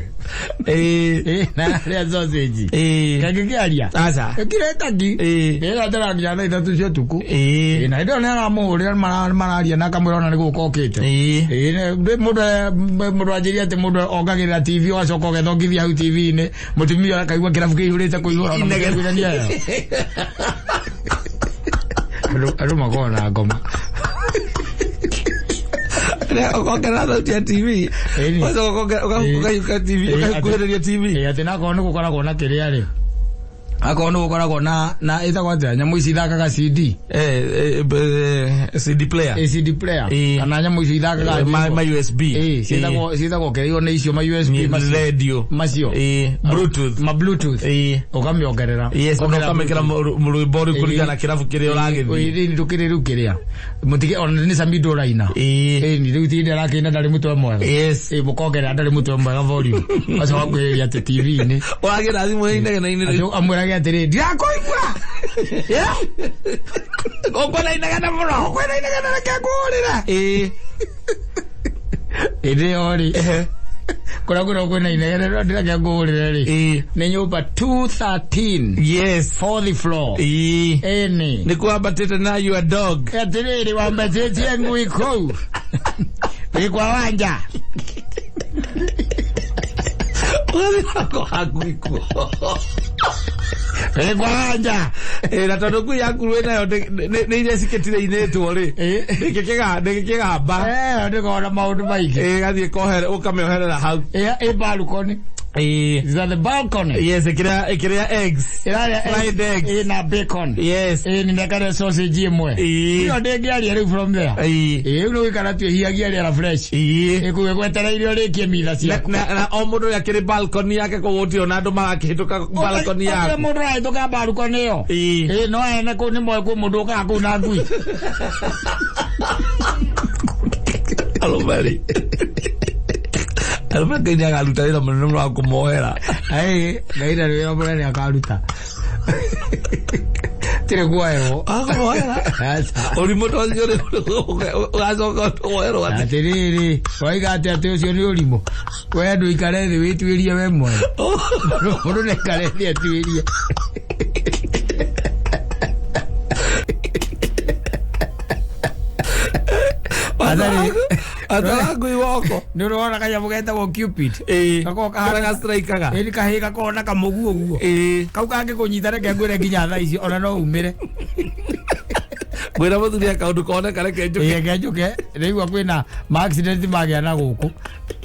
Ĩĩ. Ĩ, na harĩa sausage. Ĩĩ. Ngĩkĩaria. Aca. Ĩkĩrĩtaki. Ĩĩ. Ĩgatera nginya thaa ithatũ cia ũtukũ. Ĩĩ. Ĩ, na hĩndĩ ĩyo nĩ aramũhũrĩra mararia na akamwĩra ona nĩ gũka okĩte. Ĩĩ. Ĩ, mũndũ anjĩria atĩ mũndũ ongagĩrĩra TV ũgacoka ũgethongithia hau TV-inĩ mũtumia akaigua kĩrabu kĩihũrĩte kũihũra ona Inegene. mũkĩiguithania ĩyo. Andũ makoragwo na ngoma. Ũkongerera thauti ya TV. Ĩni. Ũgacoka ũkahiũka TV, Ĩĩ, ũkakuhĩrĩria TV. Ĩ, atĩ nakorwo nĩ gũkoragwo na kĩrĩa rĩ akorwo nĩ gũkoragwo na ĩtagwo atĩa nyamũ ici ithakaga CD. CD player. Ĩ, CD player. Ĩ. Kana nyamũ icio ithakaga Ma nyĩmbo. ma USB. Ĩ, ciĩtagwo kĩrĩa nĩ icio ma USB macio. Radio. Macio. Ĩĩ. Bluetooth. Ma Bluetooth. Ĩĩ. Ũkamĩongerera. Yes, Ũkongerera ũkamĩkĩra rwĩmbo rũu kũringana na kĩrabu kĩrĩa ũragĩthiĩ. Ĩĩ, ndũkĩrĩ rĩu kĩrĩa mũtige ona nĩ Samido ũraina. Ĩĩ. Ĩĩ, rĩu tinde arakĩina ndarĩ mũtwe mwega. Yes. Ĩ, mũkongerera ndarĩ mũtwe mwega volume ũgacoka kwĩrĩria atĩ TV-inĩ Ũragĩra thimũ inegene-inĩ rĩu. Atĩ amwĩrage atĩrĩ ndirakũigua. Ũkwenda inegene mũno. Ũkwenda inegene reke ngũhũrĩre. Ĩĩ. Ĩndĩ ĩyo rĩ kũrĩa kwĩrwo kwĩna inegene no ndĩreke ngũhũrĩre rĩ Ĩĩ. nĩ nyũmba 213 Yes. fourth floor. Ĩĩ. Ĩni Nĩ kwambatĩte na your dog. Atĩrĩrĩ wambatĩtie ngui kũu wĩ kwa wanja. Ũgathiĩ nako ngui kuo. Wĩ kwa wanja. Ĩĩ, na tondũ ngui yaku wĩ nayo nĩ iria cikĩtirĩinĩtwo rĩ. Ĩĩ. Ndĩngĩkĩgamba. Ndĩkoragwo na maũndũ maingĩ. Ĩĩ, gathiĩ kohere ũkamĩoherera hau. Ĩ balcony. Ĩĩ. Is that the balcony? Yes, ĩkĩrĩa eggs. Ĩrarĩa Fried eggs. Ĩ na bacon. Yes. Ĩ nĩ nekarĩa sausage ĩmwe. Ĩĩ. Ĩyo ndĩngĩaria rĩu from there. Ĩĩ. Ĩ rĩu nĩ gũikara twĩhiagia rĩera fresh. Ĩĩ. Ĩ kũu gwetereire ũrĩkie mitha Na, ciaku. na o mũndũ ũrĩa akĩrĩ balcony yake koguo gũtirĩ ona andũ marakĩhĩtũka balcony Gũtirĩ yaku. mũndũ ũrahĩtũka balcony ĩyo. Ĩĩ. Ĩ no ene kũu nĩ moĩ kwĩ mũndũ ũkaga kũu na ngui. Arũme-rĩ. Arũme Ngai nĩakaruta wĩra mũnene mũno wa kũmohera. Ĩ Ngai ndarĩ wĩra mũnene akaruta. Tirĩ kuoerwo. Akũmohera. Aca. Ũrimũ ta ũcio rĩ, ũgacoka ũwoherwo atĩ. Atĩrĩrĩ waiga atĩ atĩ ũcio nĩ ũrimũ we ndũikare thĩ wĩtuĩrie we mwene mũndũ nĩaikare thĩ atuĩrie. Atwara ngui woko. Nĩ ũrona kanyamũ getagwo Cupid. Ĩĩ. Gakoragwo kahana- Karĩa gastrikaga. Ĩni kahĩĩ gakoragwo na kamũguo ũguo. Ĩĩ. Kau kangĩkũnyita reke ngwĩre nginya thaa ici ona no umĩre. Ngwĩra mũthuri akaũndũ koneka reke njũke. Ĩĩ reke njũke rĩu kwĩna ma accident magĩa na gũkũ.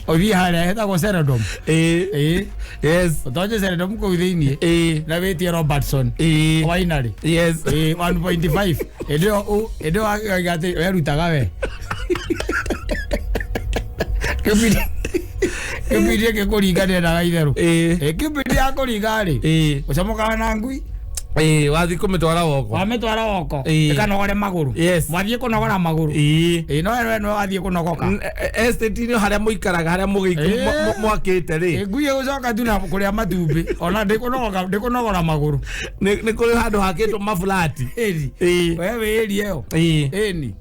Ũthiĩ harĩa hetagwo Seredom. Ĩĩ. Ĩĩ. Yes. Ũtonye Seredom kũu thĩiniĩ. Ĩĩ. Na wĩtie Robertson. Ĩĩ. Winery. Yes. Ĩĩ 1.5. Ĩndĩ ĩyo ĩndĩ ĩyo akiuga atĩ werutaga we. Cupid Cupid ĩngĩkũringa ndĩendaga itherũ. Ĩĩ. Ĩ Cupid yakũringa rĩ. Ĩĩ. Ũcomokaga na ngui. Ĩĩ wathiĩ kũmĩtwara woko. Wamĩtwara woko. Ĩĩ. Ĩkanogore magũrũ. Yes. Mwathiĩ kũnogora magũrũ. Ĩĩ. Ĩĩ no we no wathiĩ kũnogoka. Estate-inĩ harĩa mũikaraga harĩa Ĩĩ. mwakĩte rĩ. Ĩ ngui ĩgũcoka tu na kũrĩa matumbĩ. Ona ndĩkũnogoka ndĩkũnogora magũrũ. Nĩ kũrĩ handũ hakĩtwo maburati. Ĩni. Ĩĩ. We wĩ area ĩyo. Ĩĩ. Ĩni.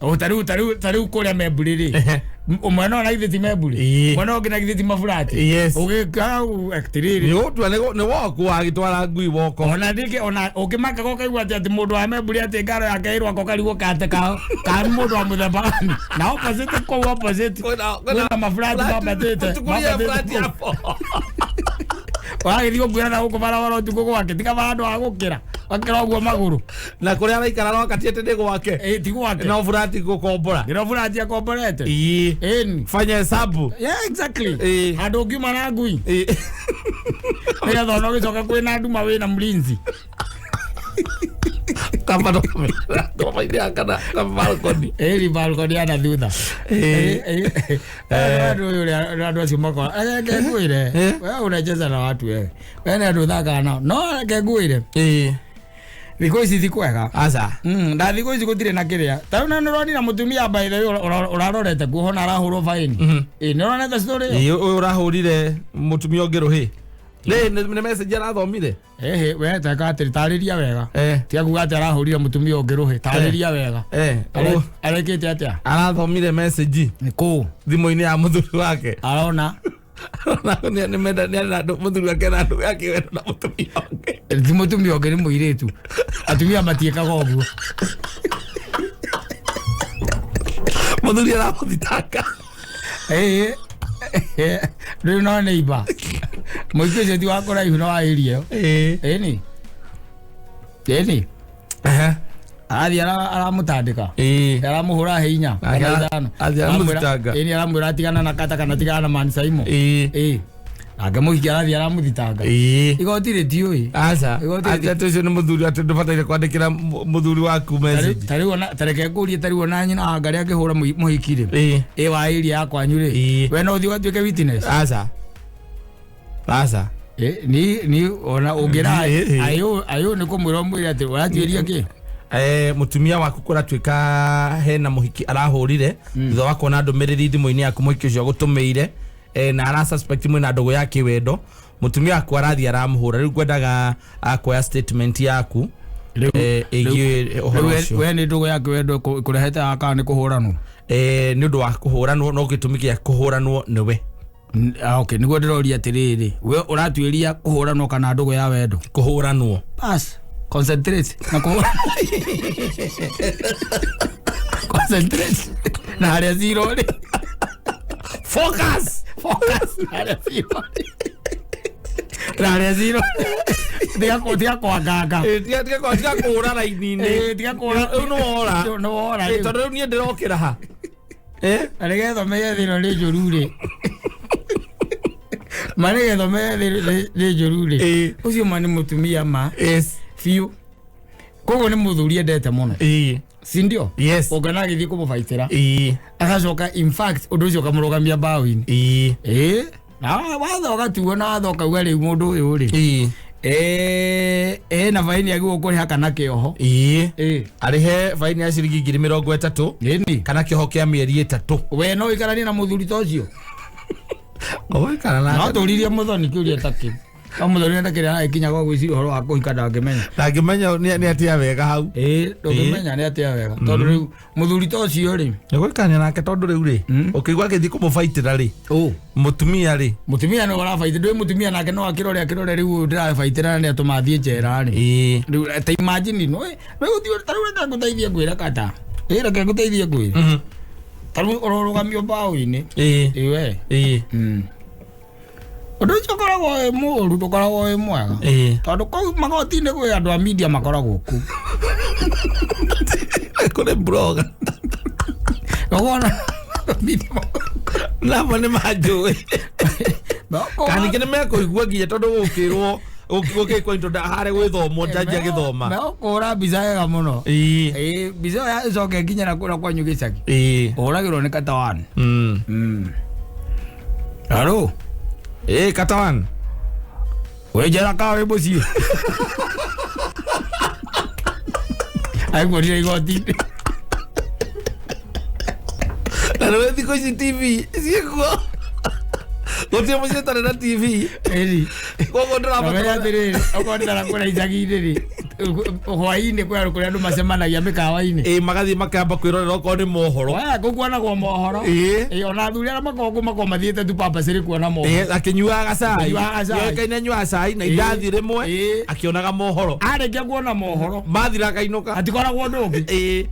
O tarĩu tarĩu tarĩu kũrĩa Memburi rĩ. Ehe. Mwena ũyũ na githĩ ti Memburi. Ĩĩ. Mwena ũngĩ na githĩ ti maburati. Yes. Ũgĩka atĩrĩrĩ. Nĩ ũgũtua nĩ woku wagĩtwara ngui woko. Ona ndike ona ũkĩmaka ũkaigua atĩ atĩ mũndũ wa Memburi atĩ ngaro yake ĩrwako karigwo kate ka ka mũndũ wa mũthemba gani. Na opposite kũu opposite. Kwĩna maburati mambatĩte. Tukuria burati hapo. Wagĩthiĩ gũkuĩra na gũkũ barabara ũtukũ gwake tiga handũ ha gũkĩra. Wakĩra ũguo magũrũ. Na kũrĩa araikara no akati atĩ nĩ gwake. Ĩ ti gwake. No burati gũkombora. Ndĩro burati akomborete. Ĩĩ. Ĩni. Fanya hesabu. Yeah, exactly. Ĩĩ. Handũ ũngiuma na ngui. Ĩĩ. Nĩgetha ona ũgĩcoka kwĩna nduma wĩna mlinzi. Kamba no kamera. Ndũmaine kana balcony. Ĩri balcony ya na thutha. Ĩĩ. Andũ ũyũ ũrĩa andũ acio makora. Reke ngwĩre. Eh. We ũrecheza na watu wewe. We nĩ andũ ũthakaga nao. No reke ngwĩre. Ĩĩ. Thikũ ici ti kwega. Aca. Na thikũ ici gũtirĩ na kĩrĩa. Ta rĩu nĩ ũronire mũtumia by the way ũrarorete kuohona arahũrwo baĩni. Ĩĩ nĩ ũronete story ĩyo? Ĩĩ ũyũ ũrahũrire mũtumia ũngĩ rũhĩ. Nĩ nĩ message arathomire. Ehe we teka atĩrĩ tarĩria wega. Eh. Tiga kuga atĩ arahũrire mũtumia ũngĩ rũhĩ. Tarĩria wega. Eh. Arekĩte atĩa? Arathomire message Kũ? thimũ-inĩ ya mũthuri wake. Arona. Nĩ menda nĩ na mũthuri wake na andũ yake wendo na mũtumia ũngĩ. Ti mũtumia ũngĩ nĩ mũirĩtu. Atumia matiĩkaga ũguo. Mũthuri aramũthitanga. Ĩĩ. Rĩu no neighbor. Mũingĩ ũcio ti wa kũraihu no wa area ĩyo. Ĩĩ. Ĩni. Ĩni. Ehe. Arathiĩ aramũtandĩka. Ĩĩ. Aramũhũra hĩ inya kana ithano. Athiĩ aramũthitanga. Ĩni aramwĩra atigana na kata kana tigana na Man Saimo. Ĩĩ. Ĩĩ. Nake mũhiki arathiĩ aramũthitanga. Ĩĩ. Igoti rĩtiũĩ. Aca. Igoti Aca atĩ ũcio nĩ mũthuri atĩ ndũbataire kwandĩkĩra mũthuri waku message. Tarĩu ona tareke ngũrie tarĩu ona nyina wa Ngarĩ akĩhũra mũhiki rĩ. Ĩĩ. Ĩ wa area ya kwanyu rĩ. Ĩĩ. We no ũthiĩ ũgatuĩke witness. Aca. Aca. Ĩ, ni ona ũngĩra Ĩ, ĩ. ayũ ayũ nĩ kũmwĩra ũmwĩre atĩ ũratuĩria kĩ. Mũtumia waku kũratuĩka hena mũhiki arahũrire thutha wa kuona ndũmĩrĩri thimũ-inĩ yaku mũhiki ũcio agũtũmĩire na ara suspect mwĩna ndũgũ ya kĩwendo mũtumia waku arathiĩ aramũhũra rĩu ngwendaga kuoya statement yaku ĩgiĩ ũhoro ũcio We nĩ ndũgũ ya kĩwendo ĩkũrehete haha kana nĩ kũhũranwo. Nĩ ũndũ wa kũhũranwo no gĩtũmi gĩa kũhũranwo nĩwe. Okay, nĩguo ndĩroria atĩrĩrĩ we ũratuĩria kũhũranwo kana ndũgũ ya wendo. Kũhũranwo. Pass. Concentrate na kũhũra. Concentrate na harĩa zero rĩ. Focus. Focus na harĩa zero rĩ. Na harĩa zero. Tiga kwanganga. Tiga kũhũra raini-inĩ. Tiga kũhũra. Rĩu nĩ wora. Nĩ wora rĩu. Tondũ rĩu niĩ ndĩrokĩra ha. Na nĩgetha ũmenye thĩ ĩno nĩ njũru rĩ. Ma nĩgetha ũmenye thĩ nĩ njũru rĩ. Ĩĩ. Ũcio ma nĩ mũtumia ma. Yes. Biũ. Koguo nĩ mũthuri endete mũno. Ĩĩ. Si ndio? Yes. Ũngana agĩthiĩ kũmũbaitĩra. Ĩĩ. Agacoka in fact ũndũ ũcio ũkamũrũgamia mbaũ-inĩ. Ĩĩ. Ĩĩ. Na watho ũgatuo na watho ũkauga rĩu mũndũ ũyũ rĩ. Ĩĩ. Ena baini agĩrĩirwo kũrĩha kana kĩoho. Ĩĩ. Ĩĩ. Arĩhe baini ya ciringi 30,000 Ĩni. kana kĩoho kĩa mĩeri 3. We no ũikaranie na mũthuri ta ũcio. Ũgũikara No nake. tũririe mũthoni kĩũria ta kĩu. No mũthoni ndakĩrĩ aragĩkinya gwa gwĩciria ũhoro wa kũhika ndangĩmenya. Ndangĩmenya nĩ atĩa wega hau. Ĩĩ ndũngĩmenya nĩ atĩa wega. Tondũ rĩu mũthuri ta ũcio rĩ. Nĩ gũikarania nake tondũ rĩu rĩ ũkĩigua agĩthiĩ kũmũbaitĩra rĩ Ũ. mũtumia rĩ. Mũtumia no arabaitĩra ndũĩ mũtumia nake no akĩrore akĩrore rĩu ũyũ ndĩrabaitĩra na nĩatũma athiĩ njera rĩ. Ĩĩ. Rĩu ta imagine no no gũthiĩ ta rĩu reke ngũteithie ngwĩre kata. Ĩĩ reke ngũteithie ngwĩre. Tarĩu ũrorũgamio mbaũ-inĩ. Ĩĩ. Ĩwe. Ĩĩ. Ũndũ ũcio ũkoragwo wĩ mũũru, ndũkoragwo wĩ mwega. Ĩĩ. Tondũ kũu magoti-inĩ kwĩ andũ a media makoragwo kũu. Kũrĩ blogger. Ũkona media makoragwo Namo nĩ manjũĩ. Kana ningĩ nĩ mekũigua nginya tondũ gũkĩrwo gũkĩkwo indo harĩa gwĩthomwo njanjia gĩthoma. Mekũhũra mbica wega mũno. Ĩĩ. Ĩĩ, mbica ĩyo ĩcoke nginya na kũrĩa kwanyu gĩcagi. Ĩĩ. Ũhũragĩrwo nĩ Katawan. Haro. Ĩĩ, Katawan. Wĩ njera ka wĩ mũciĩ? Aikuonire igoti-inĩ. Na nĩwe thikũ ici TV ciĩkuo. Gũtirĩ mũciĩ ũtarĩ na TV. Ĩni. Koguo Namenya ndũrabatara. atĩrĩrĩ, okorwo nĩ tara kũrĩa icagi-inĩ rĩ, hwaĩ-inĩ kwĩ andũ kũrĩa andũ macemanagia mĩkawa-inĩ. Ĩĩ, magathiĩ makamba kwĩrorera okorwo nĩ mohoro. Waya kũu kuonagwo mohoro. Ĩĩ. Ĩĩ, ona athuri arĩa makoragwo kũu makoragwo mathiĩte tu purposely kuona mohoro. Ĩĩ, akĩnyuaga gacai. Akĩnyuaga gacai. Yoĩkaine anyuaga cai na Ĩĩ. indathi rĩmwe Ĩĩ. akĩonaga mohoro. Arĩkia kuona mohoro, Mathira akainũka. hatikoragwo ũndũ ũngĩ. Ĩĩ.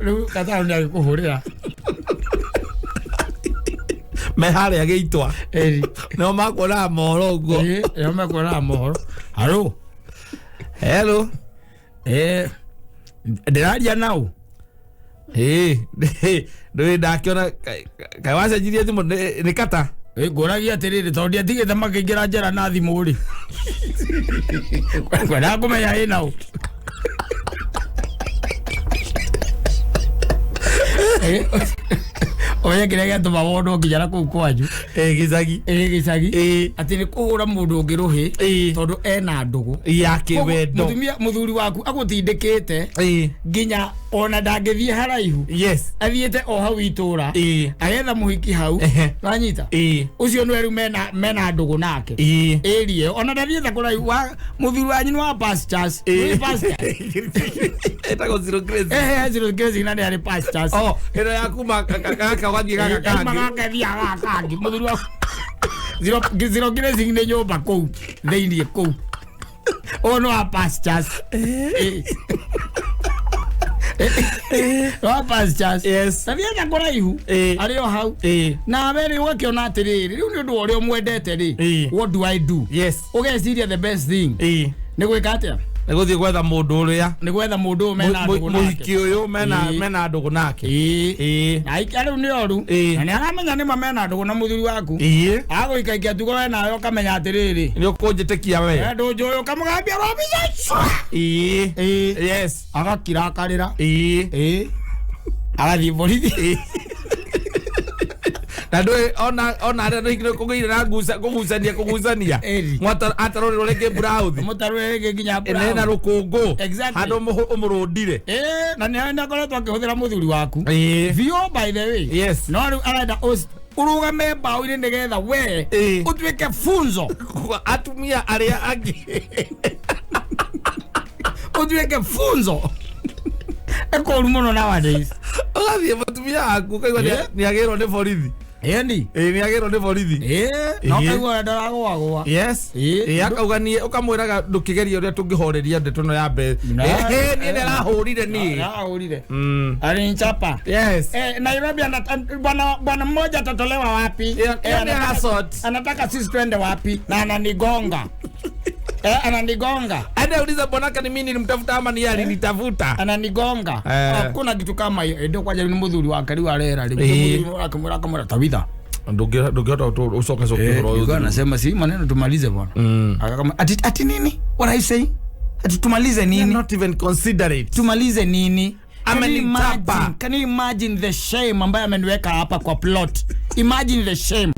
Rĩu Kataro nĩ agĩkũhũrĩra. Me harĩa gĩitwa. Ĩni. Nĩo makuonaga mohoro ũguo. Ĩĩ, nĩo mekuonaga mohoro. Haro. Hello. Ĩĩ, ndĩraria nau. Ĩĩ, ndũĩ ndakĩona kaĩ wacenjirie thimũ nĩ kata. Ĩĩ, ngũragia atĩrĩrĩ, tondũ ndiatigĩte makĩingĩra njera na thimũ rĩ. Ngwendaga kũmenya ĩ nau. Ũmenye kĩrĩa gĩatũma wonwo nginya na kũu kwanyu. Ĩĩ, gĩcagi. Ĩĩ, gĩcagi. Ĩĩ. Atĩ nĩ kũhũra mũndũ ũngĩ rũhĩ Ĩĩ. tondũ ena ndũgũ. Ya kĩwendo. Mũtumia mũthuri waku agũtindĩkĩte Ĩĩ. nginya ona ndangĩthiĩ haraihu. Yes. Athiĩte o hau itũra. Ĩĩ. Agetha mũhiki hau. Ehe. Wanyita? Ĩĩ. Ũcio nĩwe rĩu mena ndũgũ nake. Ĩĩ. Ĩrie ona ndathiĩte kũraihu wa mũthuri wanyu nĩ wa pastures. Nĩ pastures. Ĩtagwo Zero Grace. Ehe, Zero Grace na nĩ arĩ pastures. Oh, ĩno ya kuma gaka ũgathiĩ gaka kangĩ. Magakethia gaka kangĩ. Mũthuri wa Zero Grace nĩ nyũmba kũu thĩiniĩ kũu. Ũyũ nĩ wa pastures. Ĩĩ. Wa pastures. Yes. Ndathiĩte kũraihu. Ĩĩ. Arĩ o hau. Ĩĩ. Nawe rĩ ũgakĩona atĩrĩrĩ, rĩu nĩ ũndũ wa ũrĩa ũmwendete rĩ, Ĩĩ. what do I do? Yes. Ũgeciria the best thing Ĩĩ. nĩ gwĩka atĩa? Nĩ gũthiĩ gwetha mũndũ ũrĩa Nĩ gwetha mũndũ ũyũ mena ndũgũ nake. mũhiki ũyũ Ĩĩ. mena ndũgũ nake. Ĩĩ. Ĩĩ. Na aikia rĩu nĩ oru. Ĩĩ. Na nĩ aramenya nĩma mena ndũgũ na mũthuri waku. Ĩĩ. Agũikaikia tugo we nawe ũkamenya atĩrĩrĩ, Nĩ ũkũnjĩtĩkia we. we ndũnjũĩ ũkamũgambia robica. Ĩĩ. Ĩĩ. Yes. Agakira akarĩra. Ĩĩ. Ĩĩ. Agathiĩ borithi. Na ndũĩ ona arĩa nĩ kũgĩire na kũgucania. Ĩri. Atarũrĩrwo rĩngĩ mburauthi. Mũtarũrĩre rĩngĩ nginya Ĩna brown. rũkũngũ. Exactly. Handũ ũmũrũndire. Ĩĩ, na nĩ akoretwo akĩhũthĩra mũthuri waku. Ĩĩ. Biũ by the way. Yes. No rĩu arenda ũrũgame mbaũ-inĩ nĩgetha we Ĩĩ. ũtuĩke funzo. Kwa atumia arĩa angĩ. Ũtuĩke funzo. Ĩkũru mũno nowadays. Ũgathiĩ mũtumia waku ũkaigua Yeah. nĩagĩrwo nĩ borithi. Ĩni. Ĩĩ, nĩagĩrwo nĩ borithi. Ĩĩ, no Ĩĩ. kaigua ndaragũagũa. Yes. Ĩĩ. Ĩĩ, akauga niĩ ũkamwĩraga ndũkĩgerie ũrĩa tũngĩhoreria ndeto ĩno ya mbere. Na- Ĩhĩ, niĩ nĩarahũrire niĩ. Arahũrire. Alinichapa. Yes. Nairobi bwana mmoja atatolewa wapi? Yeah, yeah, ni assault. Anataka sisi twende wapi? Na ananigonga. Ananigonga. Ende uliza bwanake ni mimi nilimtafuta ama ni yeye alinitafuta. Ananigonga. Hakuna kitu kama hiyo. Ndio kwaja ni muthuri wake riu arera riu. Eh. Muthuri wake mwira akamwira tabitha. Ndũngĩhota ũcoke coke ũhoro ũyũ. Yuko anasema si maneno tumalize bwana. Akakama ati nini? What are you saying? Ati tumalize You're nini? not even considerate. Tumalize nini? Can you Amenichapa. imagine, can you imagine the shame ambayo ameniweka hapa kwa plot? Imagine the shame.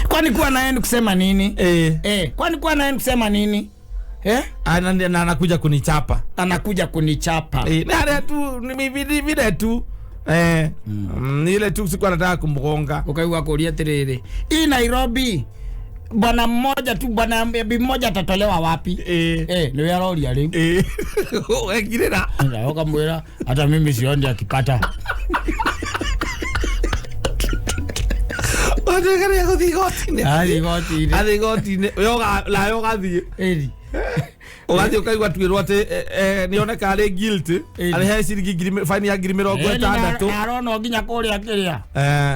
Kwani kuwa naye ni kusema nini? Kwani kuwa naye ni kusema nini? Na anakuja kunichapa. Anakuja kunichapa. Na harĩa tu ni vile tu. Ni ile tu sikuwa nataka kumgonga. Ukaigua kuuria atiriri, hii Nairobi bwana mmoja tu, bwana bibi mmoja atatolewa wapi? Niwe aroria riu. Wekirira. Na ukamwira hata mimi sioni akipata. Watuĩka gũthiĩ igoti-inĩ. Athiĩ igoti-inĩ. Athiĩ igoti-inĩ. Nawe ũgathiĩ. Ĩri. Ũgathiĩ ũkaigua tuĩrwo atĩ nĩ oneka arĩ guilty, arĩhe ciringi ngiri fine ya ngiri mĩrongo ĩtandatũ. Na arona nginya kũrĩa kĩrĩa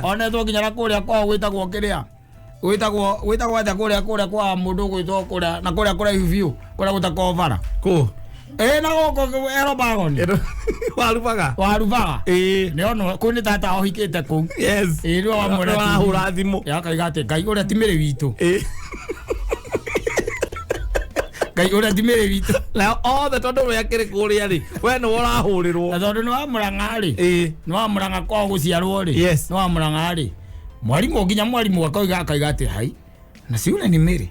onetwo nginya na kũrĩa kwao gwĩtagwo kĩrĩa gwĩtagwo atĩa kũrĩa kwa mũndũ gwĩtwo kũrĩa na kũrĩa kũraihu biũ kũrĩa gũtakoragwo bara Kũ? Na gũkũ Erobagoni. Warubaga. Warubaga. Nĩ ono kũu nĩ tata ohikĩte kũu. Yes. Nĩwe wamwĩra Wahũra thimũ. Akauga atĩ Ngai ũrĩa ti mĩrĩ witũ. Ngai ũrĩa ti mĩrĩ witũ. Na othe tondũ we akĩrĩ kũrĩa rĩ, we nĩwe ũrahũrĩrwo. Na tondũ nĩ wa Mũrang'a rĩ. Nĩ wa Mũrang'a kwao gũciarwo rĩ. Yes. Nĩ wa Mũrang'a rĩ. Mwarimu nginya mwarimu akauga atĩ hai. Na si yule ni Mary.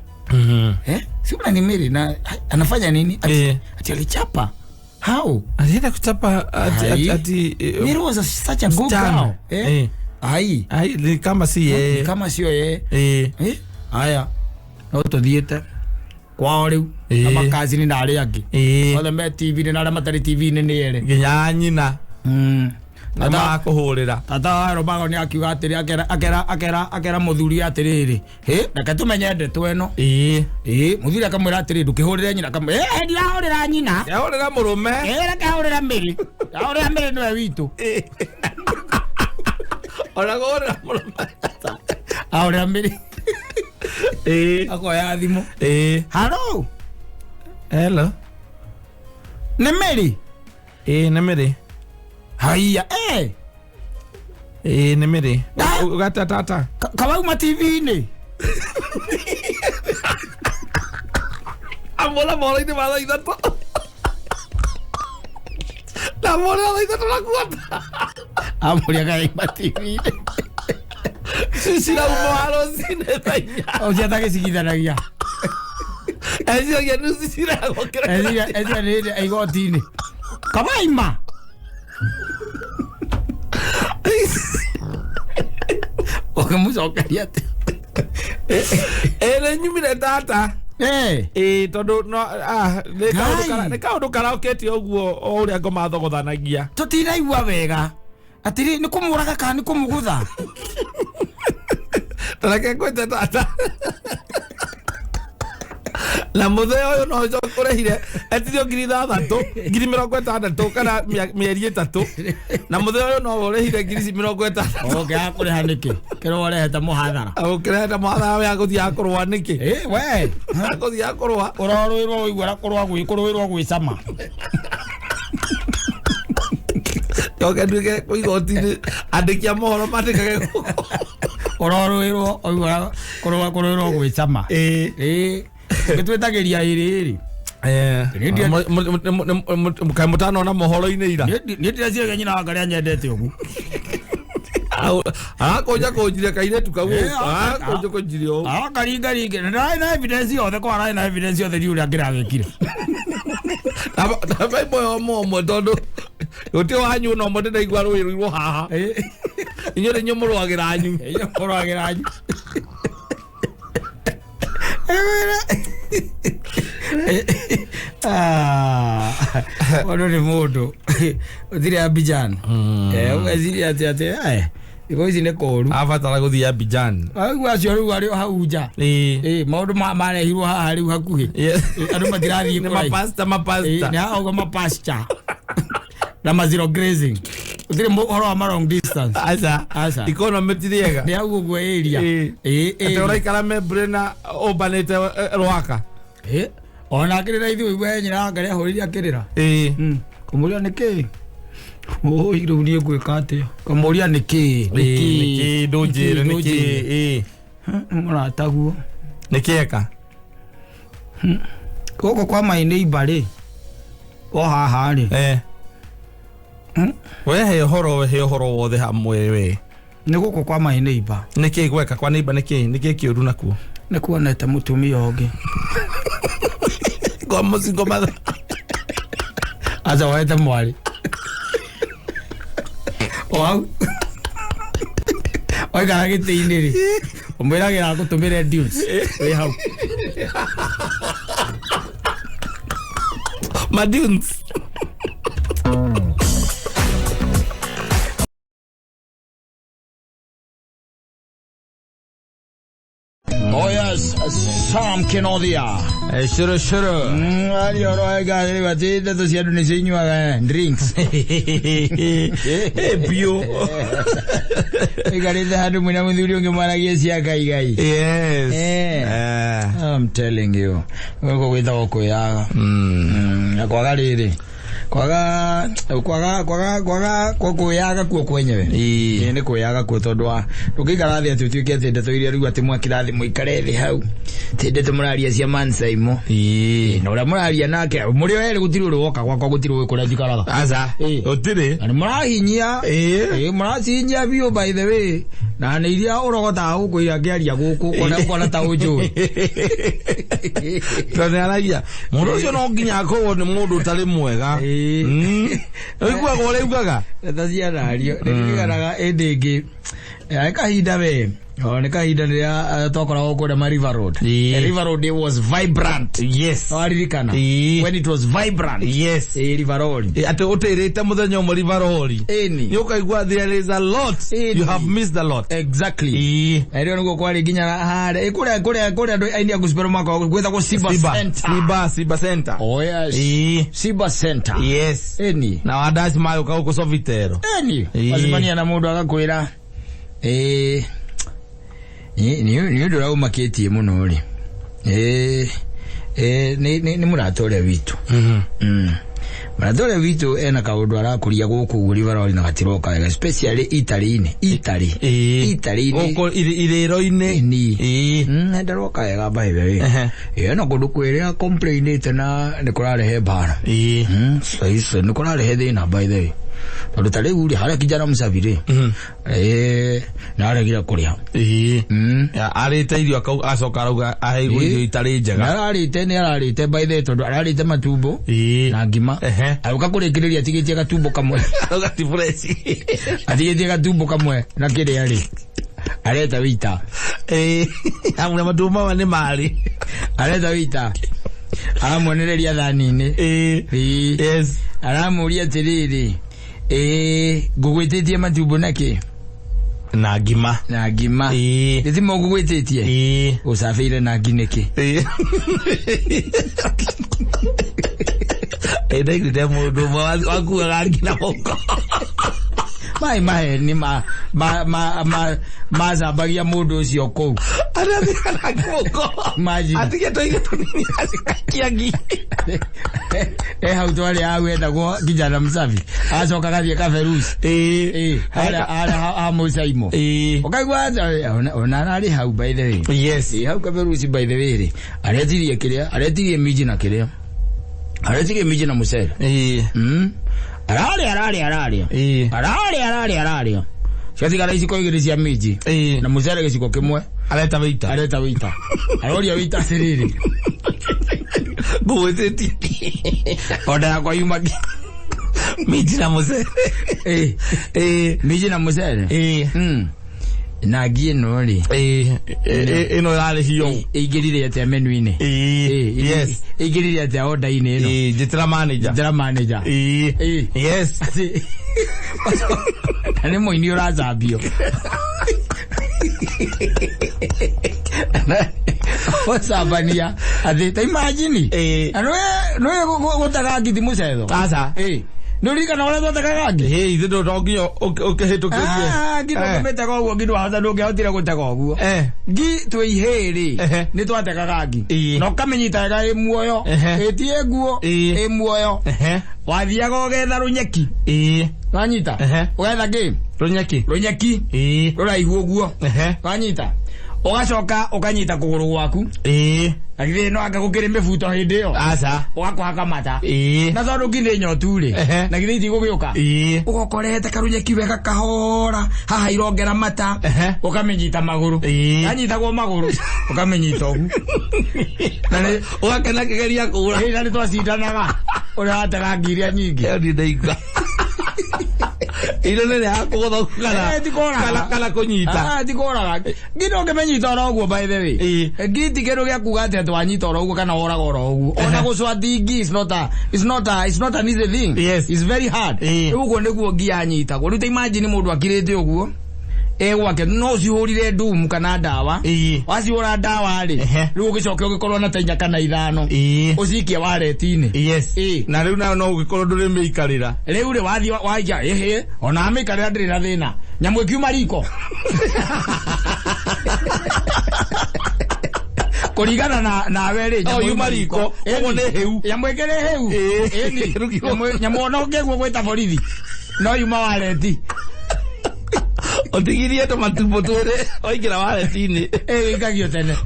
Si yule ni Mary na anafanya nini? Ati alichapa. How? Alienda kuchapa ati Mary was such a good girl. Ai. Ai ni kama si yeye. Kama sio yeye. Haya. No tuthiete kwao riu na makazini na aria angi. Othe me TV na aria matari TV ni ere. Nginya nyina. Na makũhũrĩra. Tata wa Robago nĩ akiuga atĩrĩ akera mũthuri atĩrĩrĩ, reke tũmenye ndeto ĩno. Mũthuri akamwĩra atĩrĩ ndũkĩhũrĩre nyina, akamwĩra ndirahũrĩra nyina. Ndĩrahũrĩra mũrũme. Reke hũrĩra Mary. Ndahũrĩra Mary nĩwe witũ. Ona kũhũrĩra mũrũme. Ahũrĩra Mary. Akoya thimũ. Hello. Hello. Nĩ Mary? Nĩ Mary. Haiya, nĩ Mary. Ugata tata. Kawauma TV-inĩ. Amola mohoro-inĩ ma thaa ithatũ. Na mohoro thaa ithatũ na kuota. Amũria kaima TV-inĩ. Cirauma wa rũcinĩ thaa inya. Ũcio atagĩcigithanagia. Eciragia nĩ ciragwo kĩrĩa. Eciria nĩ igoti-inĩ. Kawaima. Ũkĩmũcokeria atĩa? Nĩ nyumire tata. Tondũ no nĩ kaũndũ karaũkĩte ũguo o ũrĩa ngoma thogothanagia. Tũtiraigua wega. Atĩrĩ nĩ kũmũraga kana nĩ kũmũgũtha? Tareke ngwĩte tata. Na mũthee ũyũ no ũrehire etirio ngiri ithathatũ, ngiri mĩrongo ĩtandatũ kana mĩeri ĩtatũ. Na mũthee ũyũ no ũrehire ngiri ici mĩrongo ĩtandatũ. Ũngĩaga kũrĩha nĩkĩ? Kĩrĩa ũrehete mũhathara. Ũkĩrehete mũhathara we agũthiaga kũrũa nĩkĩ? We. Agũthiaga kũrũa. Ũrorũĩrwo ũiguaga kũrũĩrwo gwĩcama. Njoke nduĩke kũ igoti-inĩ andĩki a mohoro mandĩkage gũkũ. Ũrorũĩrwo ũiguaga kũrũĩrwo gwĩcama. Ũgĩtwĩtagĩria ĩrĩ. Kaĩ mũtanona mohoro-inĩ ira? Niĩ ndĩreciragia nyina wa Ngarĩa nyendete ũguo. Arakũnja kũnjire kairĩtu kau arakũnja kũnjire ũũ. Arakaringaringa na ndarĩ na evidence yothe ko ararĩ na evidence yothe ndiũĩ ũrĩa angĩragĩkire. Na baimbo ũmwe ũmwe tondũ gũtirĩ wanyu ona ũmwe ndĩraigua rũĩrũirwo haha. Inyuĩ nĩ inyuĩ mũrũagĩra anyu. Inyuĩ mũrũagĩra anyu. Ũndũ nĩ mũndũ ũthire Abidjan. Ũgeciria atĩ thikũ ici nĩ kũũru. Abatara gũthiĩ Abidjan. Aigua acio rĩu arĩ o hau nja. Maũndũ marehirwo haha rĩu hakuhĩ. Andũ matirathiĩ Nĩ kũraihu. mapasta mapasta. Nĩ haha ũguo mapasture. Na ma zero grazing. Ũtirĩ ũhoro wa ma long distance. Aca. Aca. Economy ti rĩega. Nĩ hau ũguo area. Atĩ ũraikara Membre na ũmbanĩte Rwaka. Ona akĩrĩra ithuĩ ũigua nyina wa Ngarĩa ahũrĩire akĩrĩra. Kũmũria nĩkĩ? Oi rĩu niĩ ngwĩka atĩa? Kũmũria nĩkĩ? Nĩkĩ ndũnjĩre nĩkĩ? Mũrataguo. Nĩkĩ eka? Gũkũ kwa my neighbor rĩ. O haha rĩ. We he ũhoro wothe hamwe we. Nĩ gũkũ kwa my neighbor. Nĩkĩ gweka kwa neighbor nĩkĩ? Nĩkĩ kĩũru nakuo? Nĩ kuonete mũtumia ũngĩ. Kwa mũcingo matha. Aca woete mwarĩ. O hau. Waikara gĩtĩ-inĩ rĩ. Ũmwĩragĩra agũtũmĩre dudes. Wĩ hau. Ma dunes. Oh yes, Sam Sam Kenothia. Cũrũ cũrũ. Ari oro ega rĩu atĩ ndeto cia andũ nĩcio inyuaga drinks. Biũ. Ikarĩte handũ mwĩna mũthuri ũngĩ mwaragie cia kaigai. Yes. I'm telling you. Gũkũ gwĩtagwo kwĩyaga. Na kwaga rĩrĩ. Kwaga kwaga kwaga kwaga kwa kwĩyaga kuo kwenyewe. Ĩĩ. Ĩĩ nĩ kwĩyaga kuo tondũ wa ndũngĩikara thĩ atĩ ũtuĩke atĩ ndeto iria rĩu atĩ mwakirathi mũikare thĩ hau. Atĩ ndeto mũraria cia mansaimo. Ĩĩ. Na ũrĩa mũraria nake mũrĩ o erĩ gũtirĩ ũrĩ woka gwakwa gũtirĩ ũĩ kũrĩa njikaraga. Aca. Ĩĩ. Gũtirĩ. Na nĩ mũrahinyia. Ĩĩ. Ĩĩ mũracihinyia biũ by the way. Na nĩ iria ũrogotaga gũkũ iria ngĩaria gũkũ ũkona ũkona ta ũnjũĩ. Tondũ nĩaragia mũndũ ũcio no nginya akorwo nĩ mũndũ ũtarĩ mwega. Ĩĩ. Ũiguaga ũrĩa ugaga? Ndeto cianario nĩ ndirikanaga ĩndĩ ĩngĩ nĩ kahinda we o nĩ kahinda rĩrĩa twakoragwo kũrĩa ma River Road. Ĩĩ. The River Road it was vibrant. Yes. Waririkana? Ĩĩ. When it was vibrant. Yes. Ĩĩ River Road. Atĩ ũtĩrĩte mũthenya ũmwe River Road. Ĩni. Nĩ ũkaigua there is a lot. Ĩni. You have missed a lot. Exactly. Ĩĩ. Na ĩrĩo nĩguo kwarĩ nginya harĩa kũrĩa kũrĩa kũrĩa andũ aini a gospel makoragwo gwĩtagwo Siba Center. Siba, Siba Center. Oh yes. Ĩĩ. Siba Center. Yes. Ĩni. Na wandaci magũka gũkũ Sofitero. Ĩni. Ĩĩ. Wacemania na mũndũ agakwĩra ĩĩ nĩ ũndũ ũrĩa ũmakĩtie mũno rĩ nĩ mũrata ũrĩa witũ. Mũrata ũrĩa witũ ena kaũndũ arakũria gũkũ ũguo River Road na gatiroka wega especially Italy-inĩ. Italy. Ĩĩ. Italy-inĩ. Gũkũ irĩro-inĩ. Ĩni. Ĩĩ. Ndaroka wega by the way. Ehe. Ĩĩ na kũndũ kwĩrĩa complainĩte na nĩ kũrarehe mbara. Ĩĩ. Saizi nĩ kũrarehe thĩna by the way. Tondũ ta rĩu rĩ harĩa kijana msabi rĩ nĩ aregire kũrĩa. Ĩĩ. Arĩte irio acoka arauga aheirwo Ĩĩ. irio itarĩ njega. Ararĩte nĩ ararĩte by the way tondũ ararĩte matumbo Ĩĩ. na ngima. Ehe. Agũka kũrĩkĩrĩria atigĩtie gatumbo kamwe. Arauga ti fresh. Atigĩtie gatumbo kamwe na kĩrĩa rĩ areta wita. Ĩĩ. Amwe matumbo maya nĩ marĩ. Areta wita. Aramwonereria thani-inĩ. Ĩĩ. Ĩĩ. Yes. Aramũria atĩrĩrĩ ĩĩ ngũgwĩtĩtie matumbo nakĩ Na ngima. na ngima. Ĩĩ. Gĩthimo ngũgwĩtĩtie Ĩĩ. ũcabĩire na ngi nĩkĩ? Ĩĩ. Ĩĩ ndaiguire mũndũ ũmwe wakuaga ngi na mũhuko. Maĩ maheni macambagia mũndũ ũcio kũu. Arathiaga na ngi mũhuko. Imagine. Atigĩtwo irio tũnini agĩkakia ngi. Hau twarĩ hau etagwo kijana msafi acoka agathiĩ kaberusi. Ĩĩ. Ĩĩ harĩa harĩa ha Mũcaimo. Ĩĩ. Ũkaigua atĩ ona ararĩ hau by the way. Yes. Ĩĩ hau kaberusi by the way rĩ aretirie kĩrĩa aretirie minji na kĩrĩa aretirie minji na mũcere. Ĩĩ. Ararĩa ararĩa ararĩa. Ĩĩ. Ararĩa ararĩa ararĩa. Ciatigara iciko igĩrĩ cia minji. Ĩĩ. Na mũcere gĩciko kĩmwe. Areta wĩita. Areta wĩita. Aroria wĩita atĩrĩrĩ. Ngũgwĩtĩtie. Oda yakwa yuma Minji na mũcere. Ĩĩ. Ĩĩ. Minji na mũcere. Ĩĩ. Na ngi ĩno rĩ. Ĩĩ. Ĩno ĩrarĩhio. Ĩingĩrire atĩa menu-inĩ? Ĩĩ. Yes. Ĩingĩrire atĩa order-inĩ ĩno? Ĩĩ. Njĩtĩra manager. Njĩtĩra manager. Ĩĩ. Ĩĩ. Yes. Na nĩ mũini ũracambio. Ũcambania atĩ ta imagine. Ĩĩ. Na nĩũĩ gũtega ngiti mũcetho? Aca. Ĩĩ. Nĩ ũririkana ũrĩa twatekaga ngi? Ĩĩ ithe no nginya ũkĩhĩtũkĩrie. Ngi ndũngĩmĩtega ũguo ngi ndũngĩahotire gũtega ũguo. Ngi twĩ ihĩĩ Ehe. rĩ nĩ twatekaga ngi. Ĩĩ. Na ũkamĩnyita wega ĩ muoyo. Ehe. Ĩtie nguo Ĩĩ. ĩ muoyo. Ehe. Wathiaga ũgetha rũnyeki. Ĩĩ. Wanyita? Ehe. Ũgetha kĩ? Rũnyeki. Rũnyeki. Ĩĩ. Rũraihu ũguo. Ehe. Wanyita? Ũgacoka ũkanyita kũgũrũ gwaku. Ĩĩ. Na githĩ no anga gũkĩrĩ mĩbuto hĩndĩ ĩyo. Aca. Ũgakũhaka mata. Ĩĩ. Na tondũ ngi nĩ nyotu rĩ. Ehe. Na githĩ itigũgĩũka. Ĩĩ. Ũgokorete karunyeki wega kahora haha irongera mata. Ehe. Ũkamĩnyita magũrũ. Ĩĩ. Yanyitagwo magũrũ. Ũkamĩnyita ũguo. Na nĩ Ũgakena kĩgeria kũra. ĩĩ, na nĩ twacindanaga ũrĩa watega ngi iria nyingĩ. Ĩyo niĩ ndaigua. Ino nĩ ya kũgũtha kana Ti kũraga. kana kũnyita. Ah, ti kũraga. Ngi ndũngĩmĩnyita oro ũguo by the way. Ĩĩ. Ngi ti kĩndũ gĩa kuga atĩ atĩ wanyita oro ũguo kana woraga oro ũguo. Ona gũcwati ngi is not a it's not a it's not an easy thing. Yes. It's very hard. Ĩĩ. Rĩu ũguo nĩguo ngi yanyitagwo. Rĩu ta imagine mũndũ akirĩte ũguo. Gwake no ũcihũrire ndumu kana ndawa. Wacihũra ndawa rĩ, rĩu ũgĩcoke ũgĩkorwo na ta inya kana ithano, ũcikie wallet-inĩ. Na rĩu nayo no ũgĩkorwo ndũrĩ mĩikarĩra. Rĩu rĩ, wathiĩ waikia, ĩhĩ, ona amĩikarĩra ndĩrĩ na thĩna, nyamũ ĩkiuma riko kũringana na nawe rĩ, nyamũ Oh, yuma riko, koguo nĩ hĩu. Nyamũ ĩkĩrĩ hĩu. Ĩni. Nyamũ ona ũngĩgua gwĩta borithi no yuma wallet. Ũtigirie tũmatumbo twĩrĩ waingĩra wallet-inĩ. Ĩgĩikagio tene.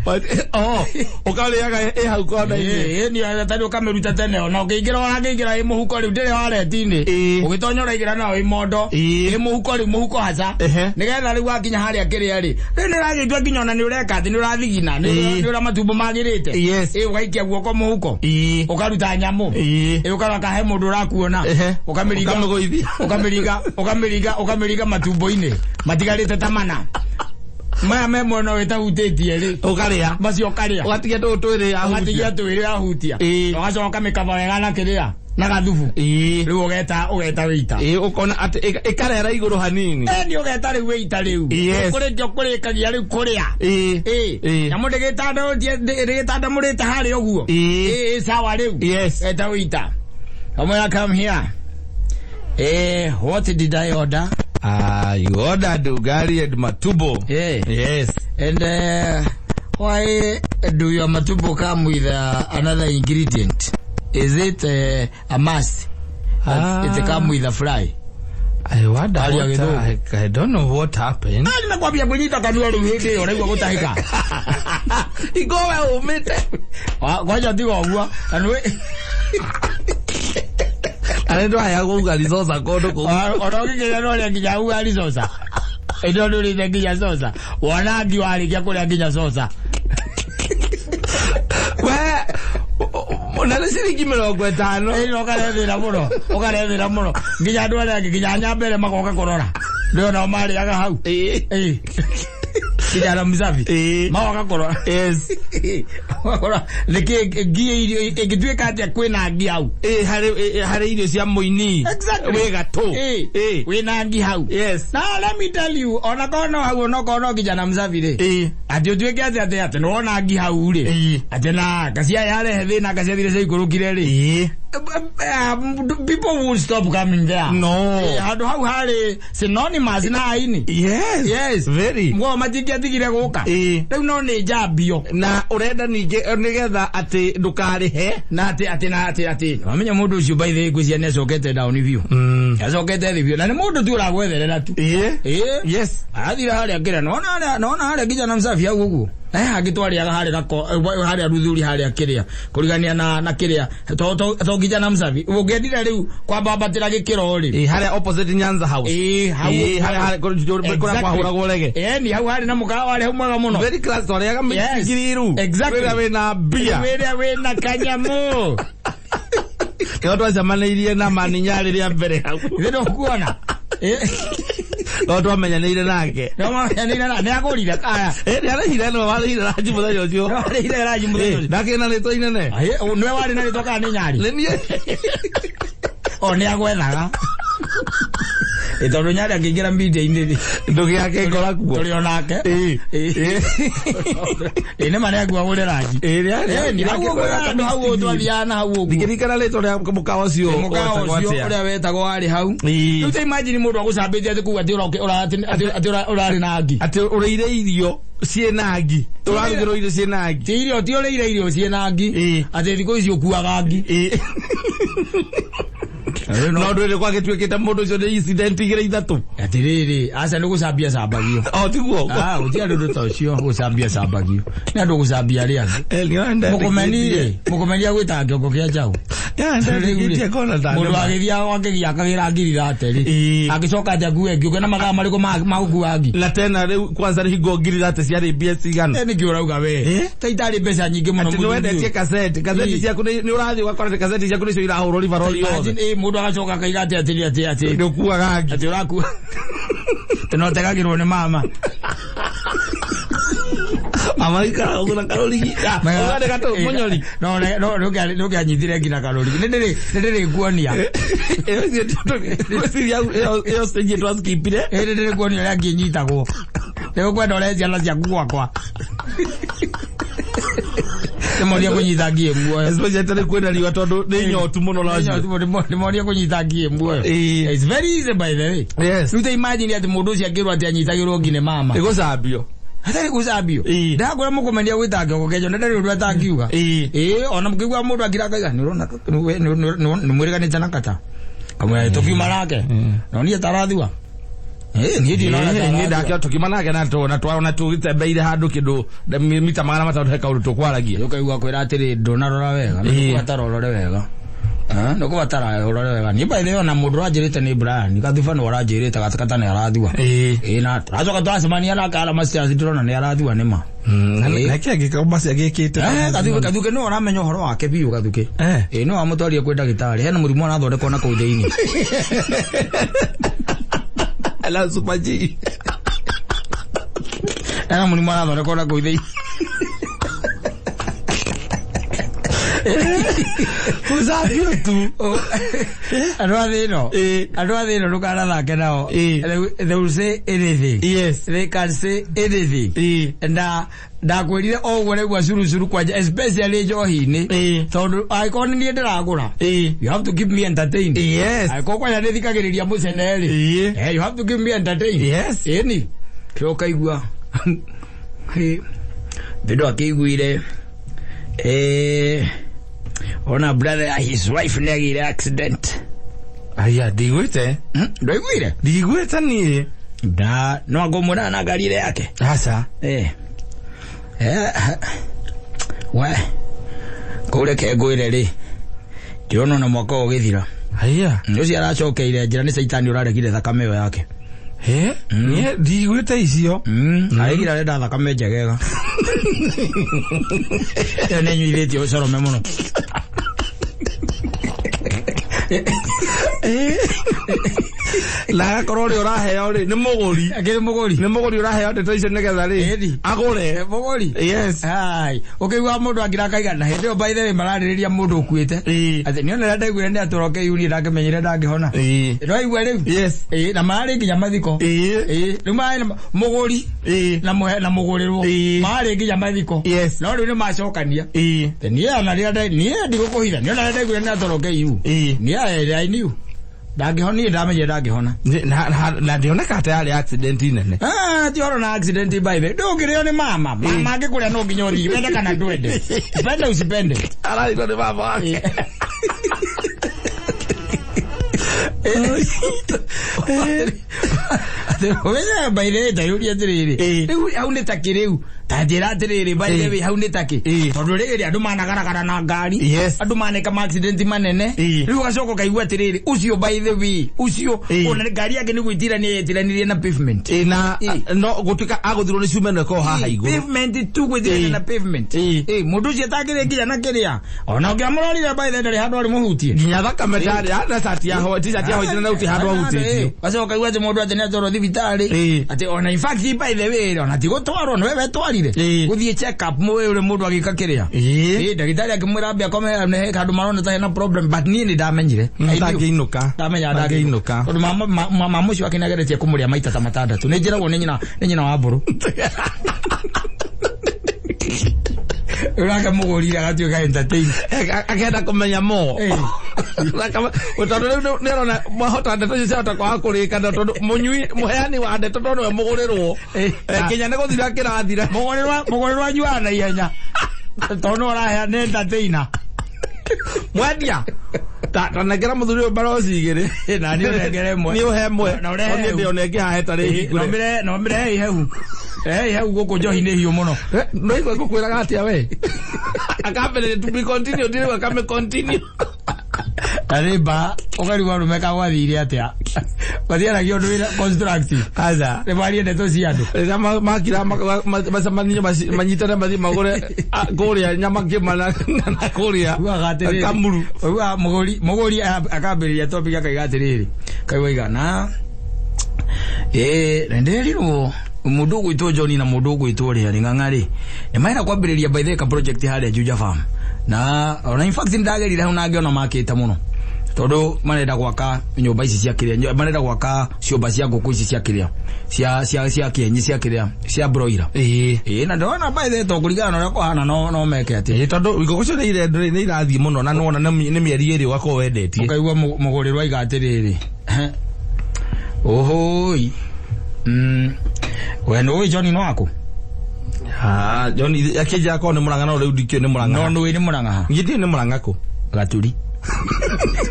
Oh, ũkarĩaga ĩ hau kona-inĩ. Ĩni, tondũ ũkamĩruta tene, ona ũkĩingĩra ũrangĩingĩra ĩ mũhuko rĩu, ndĩrĩ wallet-inĩ. Ũgĩtonya ũraingĩra nayo ĩ mondo, ĩ mũhuko rĩu, mũhuko haca, nĩgetha rĩu wakinya harĩa kĩrĩa rĩ, rĩu nĩ ũragĩtua nginya ona nĩ ũreka atĩ nĩ ũrathigina, nĩ ũrĩa matumbo magĩrĩte. Ũgaikia guoko mũhuko, ũkaruta nyamũ, ũkarora kahe mũndũ ũrakuona, ũkamĩringa, Ũkamĩgũithia. ũkamĩringa, ũkamĩringa, ũkamĩringa matumbo-inĩ matigarĩte ta mana maya me mwena ũyũ ĩtahutĩtie rĩ, ũkarĩa, macio ũkarĩa, ũgatigia tũũ twĩrĩ ahutia. Ũgatigia twĩrĩ ahutia. Ũgacoka ũkamĩkaba wega na kĩrĩa, na gathubu. Rĩu ũgeta wĩita. Ũkona atĩ ĩkarera igũrũ hanini. Nĩ ũgeta rĩu wĩita rĩu. Kũrĩkia ũkũrĩkagia rĩu kũrĩa. Nyamũ ndĩgĩtandamũrĩte harĩa ũguo. Sawa rĩu. Eta wĩita. Kamwĩra, "Come here. What did I order?" You ordered ugali and matumbo. Yes. "And why do your matumbo come with another ingredient? Is it a must that it come with a fry?" I wonder Aria what, gĩthũngũ. I don't know what happened. Nani nakwambia kwĩnyita kanua rĩu hĩndĩ ĩyo ũraigua gũtahĩka. Igowe umĩte. Kwanja tiga ũguo. Na nĩ Na nĩ ndwaheagwo ugali coca kũndũ kũu. Ona ũngĩkĩrĩa no ũrĩa nginya ugali coca. Ĩno ndũrĩte nginya coca. Wona ngi warĩkia kũrĩa nginya coca. We, na nĩ ciringi 50. Ĩno ũkarethĩra mũno. Ũkarethĩra mũno. Nginya andũ arĩa angĩ, nginya nyambere magoka kũrora. Ndio nao marĩaga hau. Kijana msafi. Magoka kũrora. Ũgakora nĩkĩ ngi irio ĩngĩtuĩka atĩa kwĩna ngi hau. Harĩ irio cia mũini. Wĩ gatũ. Wĩna ngi hau. Now let me tell you, ona korwo no hau, ona korwo no kijana msafi rĩ, atĩ ũtuĩke atĩ nĩwona ngi hau rĩ, atĩ na ngacia yarehe thĩna, ngacia thire ciaikũrũkire rĩ, people will stop coming there. No. Handũ hau harĩ synonymous na aini. Yes. Very. Mwo matingĩatigire gũka. Rĩu no nĩ njambio. Na ũrenda ningĩ nĩgetha atĩ ndũkarĩhe. Na atĩ atĩ na atĩ atĩ wamenya mũndũ ũcio, by the way, ngwĩciria nĩ acokete down biũ, acokete thĩ biũ, na nĩ mũndũ tu ũragwetherera tu. Arathire harĩa kĩrĩa, nona harĩa, nona harĩa kijana msafi hau ũguo, na he hangĩ twarĩaga harĩa gako, harĩa ruthuri harĩa kĩrĩa kũrigania na kĩrĩa to kijana msafi ũngĩendire rĩu kwambambatĩra gĩkĩro rĩ. Harĩa opposite Nyanza House. Hau. Harĩa kũrĩa kwahũragwo rege. Ni hau harĩ na mũkawa warĩ hau mwega mũno. Very class, twarĩaga mĩtigiriru. Wĩrĩa wĩna mbia. Wĩrĩa wĩna kanyamũ. Kĩo twacemanĩirie na maninyarĩ rĩa mbere hau. Ithe ndũkuona. No twamenyanĩire nake. No mamenyanĩire na nĩ agũrire aya. Nĩ arĩhire, nĩwe warĩhire ranji mũthenya ũcio. Nĩ warĩhire ranji mũthenya ũcio. Ndakĩrĩ na rĩtwa inene. Nĩwe warĩ na rĩtwa kana nĩ Nyarĩ? Nĩ niĩ. O nĩ agwethaga. Tondũ Nyarĩ angĩingĩra media-inĩ rĩ, Ndũgĩake ngora kuo. Tũrĩ onake. Nĩ ma nĩ akua gũre ranji. Nĩ arĩ. Nĩ hau ũguo, handũ hau ũguo twathiaga na hau ũguo. Ndingĩririkana rĩtwa rĩa mũkawa ũcio. Mũkawa wetagwo ũcio atĩa. ũrĩa wetagwo warĩ hau. Rĩu ta imagine mũndũ agũcambĩtie atĩ kuga atĩ atĩ ũrarĩ na ngi. Atĩ ũrĩire irio ciĩna ngi. Ũrarugĩrwo irio ciĩna ngi. Ti irio, ti ũrĩire irio ciĩna ngi. Atĩ thikũ ici ũkuaga ngi. No ndwĩrĩ gwagĩtuĩkĩte mũndũ ũcio nĩ incident igĩrĩ ithatũ. Atĩrĩrĩ, aca, nĩ gũcambia cambagio. O tiguo. Ah, gũtirĩ andũ ta ũcio gũcambia cambagio. Nĩ andũ gũcambia arĩa angĩ. Nĩ ndetĩkĩtie. Mũkũmeni rĩ, mũkũmeni agwĩtaga kĩongo kĩa njaũ. Ndetĩkĩtie kona Mũndũ agĩthiĩ akĩgia akagĩra ngiri thate rĩ, agĩcoka atĩ akue ngi, ũkĩona mathaa marĩkũ ma gũkua ngi? Na tena rĩu kwanza rĩ hingo ngiri thate ciarĩ mbia cigana? Nĩkĩ ũrauga we? Ta itarĩ mbeca nyingĩ mũno. Atĩ nĩ Mũthuri wendetie ũyũ. kaseti ciaku nĩ ũrathiĩ ũgakora atĩ kaseti ciaku nĩcio irahũrwo ribarori yothe. Imagine, mũndũ agacoka akaiga atĩ Nĩ ũkuaga ngi. Atĩ ũrakua. Atĩ no tegagĩrwo nĩ mama. Mama ikara ũguo na karũrigi. Ũgane gatũ mũnyori. No no ndũngĩanyitire nginya karũrigi. Nĩ ndĩrĩkuonia. Ĩyo ĩyo stage twaskipire. Nĩ ndĩrĩkuonia ũrĩa ngĩnyitagwo. Nĩgũkwenda ũrehe ciana ciaku gwakwa. Nĩmonie kũnyita ngie muoyo. Especially tarĩ kwĩna riũa tondũ nĩ nyotu mũno racio. Nĩmonie kũnyita ngie muoyo. Ĩĩ. It's very easy, by the way. Yes. Rĩu ta imagine atĩ mũndũ ũcio angĩrwo atĩ anyitagĩrwo ngi nĩ mama. Ĩgũcambio. Hatarĩ gũcambio. Ĩĩ. Ndakwĩra mũkũmenia gwĩta kĩongo kĩenjo na ndarĩ ũndũ atangiuga. Ĩĩ. Ĩĩ, ona mũkĩigua mũndũ akira akaiga nĩ ũrona nĩ mwĩrĩganĩte na kata. Kamwĩra tũkiuma nake. No niĩ tarathua. Ĩĩ, niĩ ndinona niĩ tarathua. ndakĩo tũkiuma nake na tũona twaona tũgĩtembeire handũ kĩndũ mita 500 he kaũndũ tũkwaragia. Ũkaigua kwĩra atĩrĩ ndũnarora wega. Ĩĩ. Nĩ kũbatara ũrore wega. Nĩ kũbatara ũrore wega. Niĩ by the way ona mũndũ ũranjĩrĩte nĩ Brian. Gathuba nĩ ũranjĩrĩte gatakata nĩ arathua. Ĩĩ. Ĩĩ, na tũracoka twacemania nake ara masters ndĩrona nĩ arathua nĩ ma. Ĩĩ. Nake angĩkorwo macio agĩkĩte. Gathuke Gathuke nĩ ũramenya ũhoro wake biũ Gathuke. Ĩĩ, no amũtwarie kwĩ ndagĩtarĩ. Hena mũrimũ arathondekwo na kũu thĩinĩ. Ala Super G. Hena mũrimũ arathondekwo na kũu thĩinĩ. Gũcambio tu. Andũ a thĩ ĩno. Ĩĩ. Andũ a thĩ ĩno ndũkanathake nao. Ĩĩ. They will say anything. Yes. They can say anything. Ĩĩ. Na ndakwĩrire o ũguo raigua curucuru kwanja, especially njohi-inĩ. Ĩĩ. Tondũ angĩkorwo nĩ niĩ ndĩragũra, Ĩĩ. you have to keep me entertained. Yes. Angĩkorwo kwanja nĩ thikagĩrĩria mũcene rĩ, Ĩĩ. you have to keep me entertained. Yes. Ĩni kĩrĩa ũkaigua thĩndũ akĩiguire ona brother ya his wife nĩ agĩire accident. Aya ndigwĩte. Ndwaiguire? Ndigwĩte niĩ. Na no angũmũra na ngari ĩrĩa yake. Aca. We kũu reke ngwĩre rĩ, ndĩrona ona mwaka ũyũ ũgĩthira. Aya. Ũcio aracokeire njĩra nĩ caitani ũraregire thakame ĩyo yake. Niĩ ndigwĩte icio. Aregire arenda thakame njegega. Ĩyo nĩ nyuithĩtie ũcorome mũno. Na agakorwo ũrĩa ũraheo rĩ nĩ mũgũri. Akĩrĩ mũgũri. Nĩ mũgũri ũraheo ndeto icio nĩgetha rĩ Ĩni. agũre. Mũgũri. Yes. Hai, ũkĩigua mũndũ akira akaiga na hĩndĩ ĩyo by the way mararĩrĩria mũndũ ũkuĩte. Ĩĩ. Atĩ nĩ onera ndaiguire nĩ atoroke niĩ ndangĩmenyire ndangĩhona. Ĩĩ. Ndwaigua rĩu? Yes. Ĩĩ, na mararĩ nginya mathiko. Ĩĩ. Ĩĩ, rĩu mararĩ na mũgũri Ĩĩ. na mũhe na mũgũrĩrwo. Ĩĩ. Mararĩ nginya mathiko. Yes. No rĩu nĩ macokania. Ĩĩ. Niĩ ona rĩrĩa niĩ ndigũkũhitha, niĩ ona rĩrĩa ndaiguire nĩ atoroke iu. Ĩĩ. Niĩ I knew. Ndangĩhona, niĩ ndamenyire ndangĩhona. Na ndĩoneka ta yarĩ accident nene. Ah, ti ũhoro na accident by the way. Ndũngĩrĩo nĩ mama. Mama angĩkũrĩa no nginya ũthiĩ, wende kana ndwende. Upende usipende. Ararirwo nĩ baba wake. Ũmenye by the way ndayũria atĩrĩrĩ. Ĩĩ. Rĩu hau nĩ takĩ rĩu. Ta njĩra atĩrĩrĩ, by the way hau nĩ takĩ. Ĩĩ. Tondũ rĩrĩ andũ managaragara na ngari. Yes. Andũ maneka ma accident manene. Ĩĩ. Rĩu ũgacoka ũkaigua atĩrĩrĩ, ũcio by the way, ũcio Ĩĩ. ona ngari yake nĩ gwĩtirania yetiranirie na pavement. Ĩĩ, na Ĩĩ. no gũtuĩka agũthirwo nĩ cuma ĩno ĩkorwo haha igũrũ. Pavement tu gwĩtirania Ĩĩ. na pavement. Ĩĩ. Ĩĩ, mũndũ ũcio atangĩrĩ nginya na kĩrĩa. Ona ũngĩamũrorire by the way ndarĩ handũ arĩ mũhutie. Nginya thakame ndarĩ na cati ya ho t-shirt ya white na gũtirĩ handũ ahutĩtio. Gacoka kaigua atĩ mũndũ atĩ nĩ atwarwo thibitarĩ. Ĩĩ. Atĩ ona in fact by the way ona ti gũtwarwo nĩwe wetwarire. Ĩĩ. Gũthiĩ check up mũĩ ũrĩa mũndũ agĩka kĩrĩa. Ĩĩ. Ĩĩ, ndagĩtarĩ akĩmwĩra ambe akome nĩ handũ marona ta hena problem, but niĩ nĩ ndamenyire. I knew. Ndangĩinũka. Ndamenya Ndangĩinũka. tondũ mama ũcio wake nĩageretie kũmũrĩa maita ta matandatũ. Nĩ njĩragwo nĩ nyina wa mbũrũ. Rĩu nake mũgũrire agatuĩka entertain. Akenda kũmenya mo. Ĩĩ. Tondũ rĩu nĩ arona mwahota ndeto icio ciahota kwaga kũrĩkana tondũ mũnyui mũheani wa ndeto tondũ nĩwe mũgũrĩrwo. Ĩĩ. Kinya nĩ gũthira kĩrathira. Mũgũrĩrwo anyuaga na ihenya tondũ nĩwe ũraheana entertainer. Mwendia ta tanengera mũthuri ũyũ mbaroci igĩrĩ. Na niĩ ũnengere ĩmwe. Niĩ ũhe ĩmwe. Na ũrehe Niĩ hehu. ndĩona ĩngĩ haha ĩtarĩ hingũre. No mĩrehe ihehu. Rehe ihehu gũkũ njohi nĩ hiũ mũno. No igua ngũkwĩraga atĩa we. Akambĩrĩria to be continued, rĩu akame continue. Na nĩ mba ũkarigwo arũme kagwathire atĩa. Matiaragia ũndũ wĩna constructive. Aca. Nĩ marie ndeto cia andũ. Rĩrĩa makira macemanie manyitane mathiĩ magũre kũrĩa nyama ngĩma na kũrĩa Ugaga atĩrĩrĩ. Kamuru. Ugaga mũgũri akambĩrĩria topic akaiga atĩrĩrĩ. Kaigua igana. Ĩĩ, na ndĩrerirwo. Mundu gwitwo John na mundu gwitwo ria ni ng'ang'ari ni maina kwambiriria by the project haria Juja Farm na ona in fact ndagerire hau na ngiona makite muno tondu marenda gwaka nyumba ici cia kiria marenda gwaka ciumba cia nguku ici cia kiria cia cia cia kienyi cia kiria cia broiler na ndona by the to kuringana na uria kuhana no meke ati tondu ngũkũ cio nĩ irathiĩ mũno na nĩwona nĩ mĩeri ĩrĩ ũgakorwo wendetie ũkaigua mũgũrĩrwo aiga atĩrĩrĩ ohoi we nũĩ John no waku John akĩnjĩra korwo nĩ Mũrang'a no rĩu ndikĩũĩ nĩ Mũrang'a no nũĩ nĩ Mũrang'a ha niĩ ndiũĩ nĩ Mũrang'a kũ Gaturi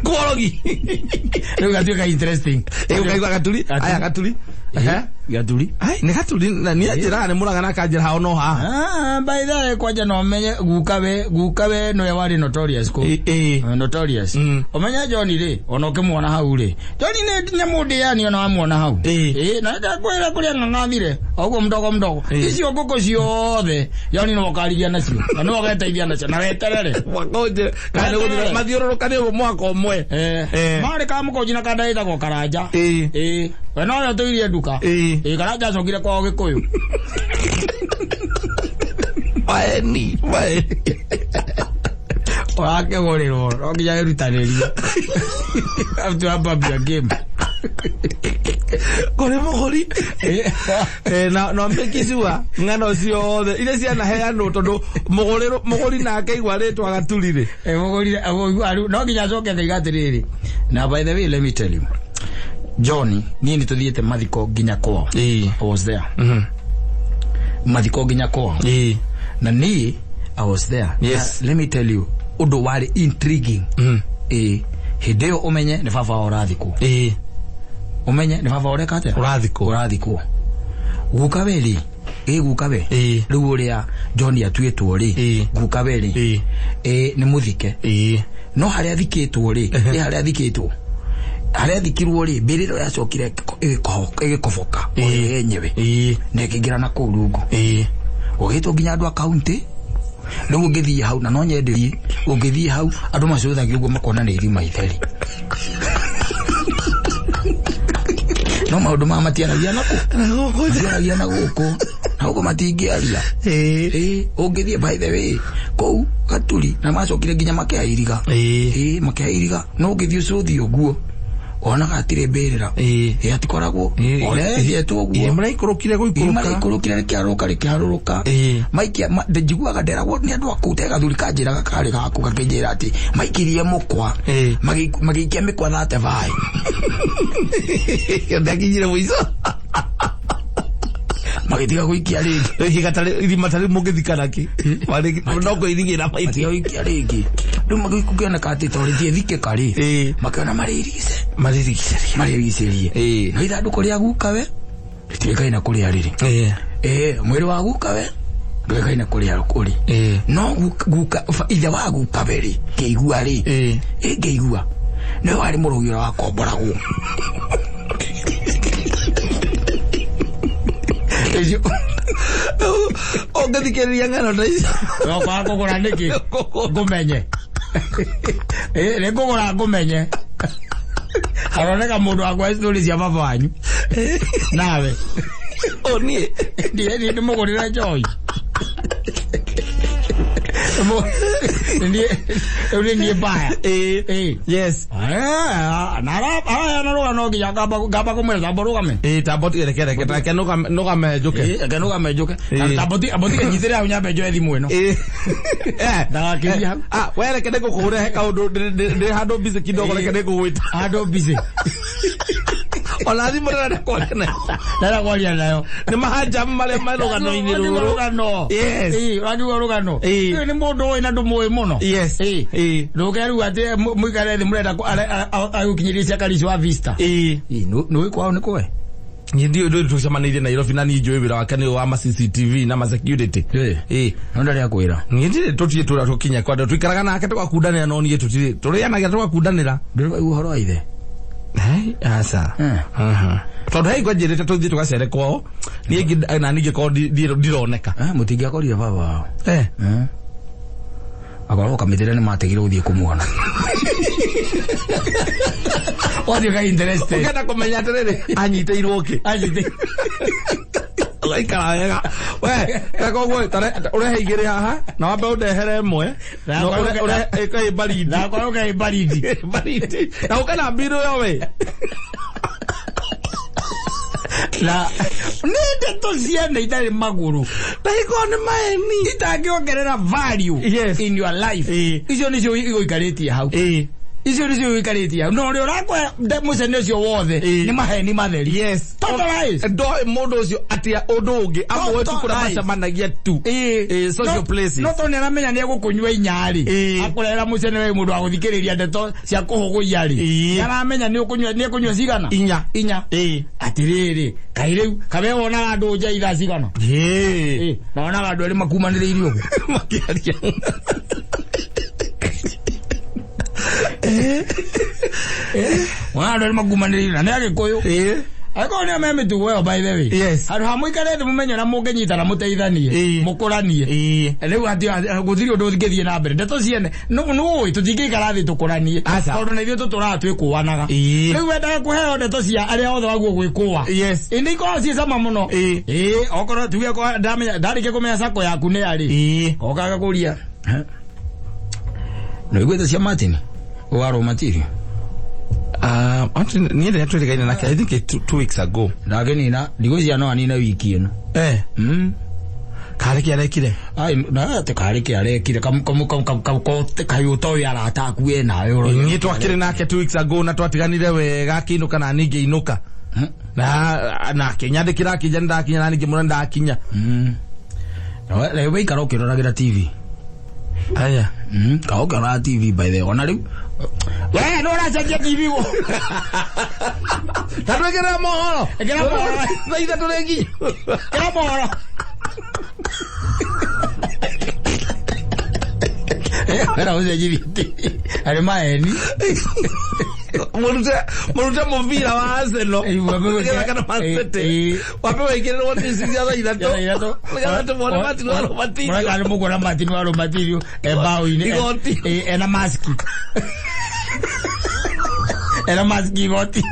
Kworogi rĩu gatuĩka interesting ũkaigua Gaturi aya Gaturi Gaturi ai nĩ Gaturi na niĩ anjĩraga nĩ Mũrang'a na akanjĩra hao no haha by the way kwanja no menye gukawe nĩwe warĩ notorious kũ notorious ũmenye John rĩ ona ũkĩmuona hau rĩ John nĩ nyamũ ndĩani ona wamuona hau na ndakwĩra kũrĩa ng'ang'athire oguo mdogo mdogo icio ngũkũ ciothe John no ũkarigia nacio na no ũgeteithia nacio na weterere wakonje kana nĩ mathiũrũrũka nĩ mwaka ũmwe marĩ ka mũkonji na kanda ĩtagwo Karanja we no ũrĩa tũirie nduka Karanja acokire kwao Gĩkũyũ waeni ũrakĩgũrĩrwo no nginya wĩrutanĩrie have to up your game kũrĩ mũgũri na make sure ng'ano ciothe iria cianaheanwo tondũ mũgũri nake aigua rĩtwa Gaturi rĩ mũgũri no nginya acoke akaiga atĩrĩrĩ na by the way let me tell you John niĩ nĩ tũthiĩte mathiko nginya kwao I was there mathiko nginya kwao na niĩ I was there yes. Let me tell you ũndũ warĩ intriguing hĩndĩ ĩyo ũmenye nĩ baba wao ũrathikwo ũmenye nĩ baba ũreka atĩa ũrathikwo gukawe rĩ gukawe rĩu ũrĩa John atuĩtwo rĩ gukawe rĩ nĩ mũthike no harĩa athikĩtwo rĩ nĩ harĩa athikĩtwo harĩa athikirwo rĩ mbĩrĩra yacokire ĩgĩkoboka yenyewe na ĩkĩingĩra na kũu rungu ũgĩtwo nginya andũ a kaunti rĩu ũngĩthiĩ hau na no nyenderie ũngĩthiĩ hau andũ macũthagia ũguo makona nĩ irima itheri no maũndũ maya matiaragia nakũ matiaragia na gũkũ na gũkũ matingĩaria ũngĩthiĩ by the way kũu Gaturi na macokire nginya makĩhairiga makĩhairiga no ũngĩthiĩ ũcũthie ũguo onaga hatirĩ mbĩrĩra hatikoragwo ũrĩa yenjetwo ũguo maraikũrũkire gũikũrũka maraikũrũkire rĩkĩharũrũka rĩkĩharũrũka maikia njiguaga nderagwo nĩ andũ akũu te gathuri kanjĩraga karĩ gaku gakĩnjĩra atĩ maikirie mũkwa magĩikia mĩkwa 35 ndakinyire mũico magĩtiga gũikia rĩngĩ irima tarĩ mũngĩthika nakĩ no kũirigĩra matiga gũikia rĩngĩ rĩu magĩkũkĩoneka atĩ to rĩthiĩ thikĩka rĩ makĩona marĩrigicĩrie no ithandũkũ rĩa gukawe rĩtiũĩkaine kũrĩa rĩrĩ mwĩrĩ wa gukawe ndũĩkaine kũrĩa ũrĩ no guka ithe wa gukawe rĩ ngĩigua rĩ ngĩigua nĩwe warĩ mũrũgi ũrĩa wakomboragwo ũngĩthikĩrĩria ng'ano ta icio ũkaga kũgũra nĩkĩ ngũmenye nĩ ngũgũra ngũmenye aroneka mũndũ wakwa story cia baba wanyu nawe niĩ niĩ ndĩmũgũrĩre njohi rĩu nĩ niĩ mbaya yes na araheana rũgano nginya ngamba kũmwĩra tambo rũgame tambo reke reke reke nũgame njũke reke nũgame njũke tambo tiga nyitĩre hau nyambe njoe thimũ ĩno ndagakĩrie hau we reke nĩngũkũhũre he kaũndũ ndĩ handũ busy kidogo reke nĩngũgwĩta handũ busy ona thimũ ndĩrenda kwaria nayo ndĩrenda kwaria nayo nĩ mahanjamu marĩa me rũgano-inĩ rũrũ rũgano ũrakiuga rũgano ũyũ nĩ mũndũ ũĩ na ndũmũĩ mũno yes ndũke rĩu atĩ mũikare thĩ mũrenda agũkinyĩrie cia Karish wa Vista nĩũĩ kwao nĩ kũwe niĩ ndiũĩ ndũĩ tũcemanĩirie Nairobi na niĩ njũĩ wĩra wake nĩ wa ma CCTV na ma security no ndarĩ akwĩra niĩ ndirĩ tũtirĩ tũrĩa tũkinya kwa tũikaraga nake tũgakundanĩra no niĩ tũtirĩ tũrĩanagia tũgakundanĩra ndũrĩ waigua ũhoro wa ithe aca tondũ he hingo njĩrĩte tũthiĩ tũgacere kwao niĩ na niĩ ngĩkorwo ndironeka mũtingĩakorire baba wao akorwo kamĩtĩre nĩ matigire gũthiĩ kũmuona watuĩka interested ũkenda kũmenya atĩrĩrĩ anyitĩirwo kĩ Tũgaikara wega. We, koguo ũrehe igĩrĩ haha na wambe ũndehere ĩmwe. Na ũrehe ĩkaĩ baridi. Ndakora ũkaĩ baridi. Baridi. Na ũke na mbirũ yo we. Na nĩ ndeto ciene itarĩ magũrũ. Na ikorwo nĩ maeni. Itangĩongerera value Yes. in your life. Icio nĩcio igũikarĩtie hau. Icio nĩcio igũikarĩtie hau. Na ũrĩa ũrakora mũcene ũcio wothe nĩ maheni matheri. Yes. Total lies. Ndoĩ mũndũ ũcio atia ũndũ ũngĩ amwe tu kũrĩa macemanagia tu. Social places. No tondũ nĩaramenya nĩegũkũnyua inya-rĩ, akũrehera mũcene we mũndũ wa gũthikĩrĩria ndeto cia kũhũgũia-rĩ, nĩaramenya nĩekũnyua cigana? Inya. Inya. Atĩrĩrĩ, kaĩ rĩu, kabe wonaga andũ nja ithaa cigana? Na wonaga andũ erĩ makumanĩrĩirie ũguo. Makĩaria. Wonaga andũ erĩ makumanĩrĩirie na nĩ Agĩkũyũ. Angĩkorwo nĩo me mĩtugo ĩyo by the way. Yes. Handũ ha mũikare thĩ mũmenye ũrĩa mũngĩnyitana mũteithanie, mũkũranie. Rĩu atĩ gũtirĩ ũndũ ũngĩthiĩ na mbere. Ndeto ciene, nũĩ tũtingĩikara thĩ tũkũranie. Aca. Tondũ na ithuĩ tũtũraga twĩkũanaga. Rĩu wendaga kũheo ndeto cia arĩa othe waguo gwĩkũa. Yes. Ĩndĩ ikoragwo ciĩ cama mũno. Okorwo tuge okorwo ndamenya ndarĩkia kũmenya sako yaku nĩ yarĩ. Okaga kũria. Nĩũiguĩte cia Martin? Wa raw material. Niĩ rĩrĩa twĩrĩgaine nake, I think it 2 weeks ago. Ndakĩnina, ndigwĩciria no anine wiki ĩno. Karĩ kĩ arekire? Ai, na atĩ karĩ kĩ arekire, kaĩ ũtoĩ arata aku we nawe ũroiga. Niĩ twakĩrĩ nake 2 weeks ago na twatiganire wega akĩinũka na niĩ ngĩinũka. Na akĩnyandĩkĩra akĩnja nĩndakinya na niĩ ngĩmwĩra nĩndakinya. Rĩu waikara ũkĩroragĩra TV. Aya. Ka ũkĩroraga TV by the way. Ona rĩu we nĩ ũracenjia TV gũ. Ta twĩkĩre mohoro. Ĩkĩra mohoro. Thaa ithatũ rĩngi. Ĩkĩra mohoro. Wera ũcenjirie TV. Arĩ maeni. Mũrute mũbira wa Arsenal. Ũgĩthaka na Man City. Wambe wĩkĩrĩrwo tici cia thaa ithatũ. Nĩgetha tũmwone Martin wa Robertinho. Mũreka nĩ mũkuona Martin wa Robertinho e mbaũ-inĩ. Igoti. Ena maski. Ena maski igoti.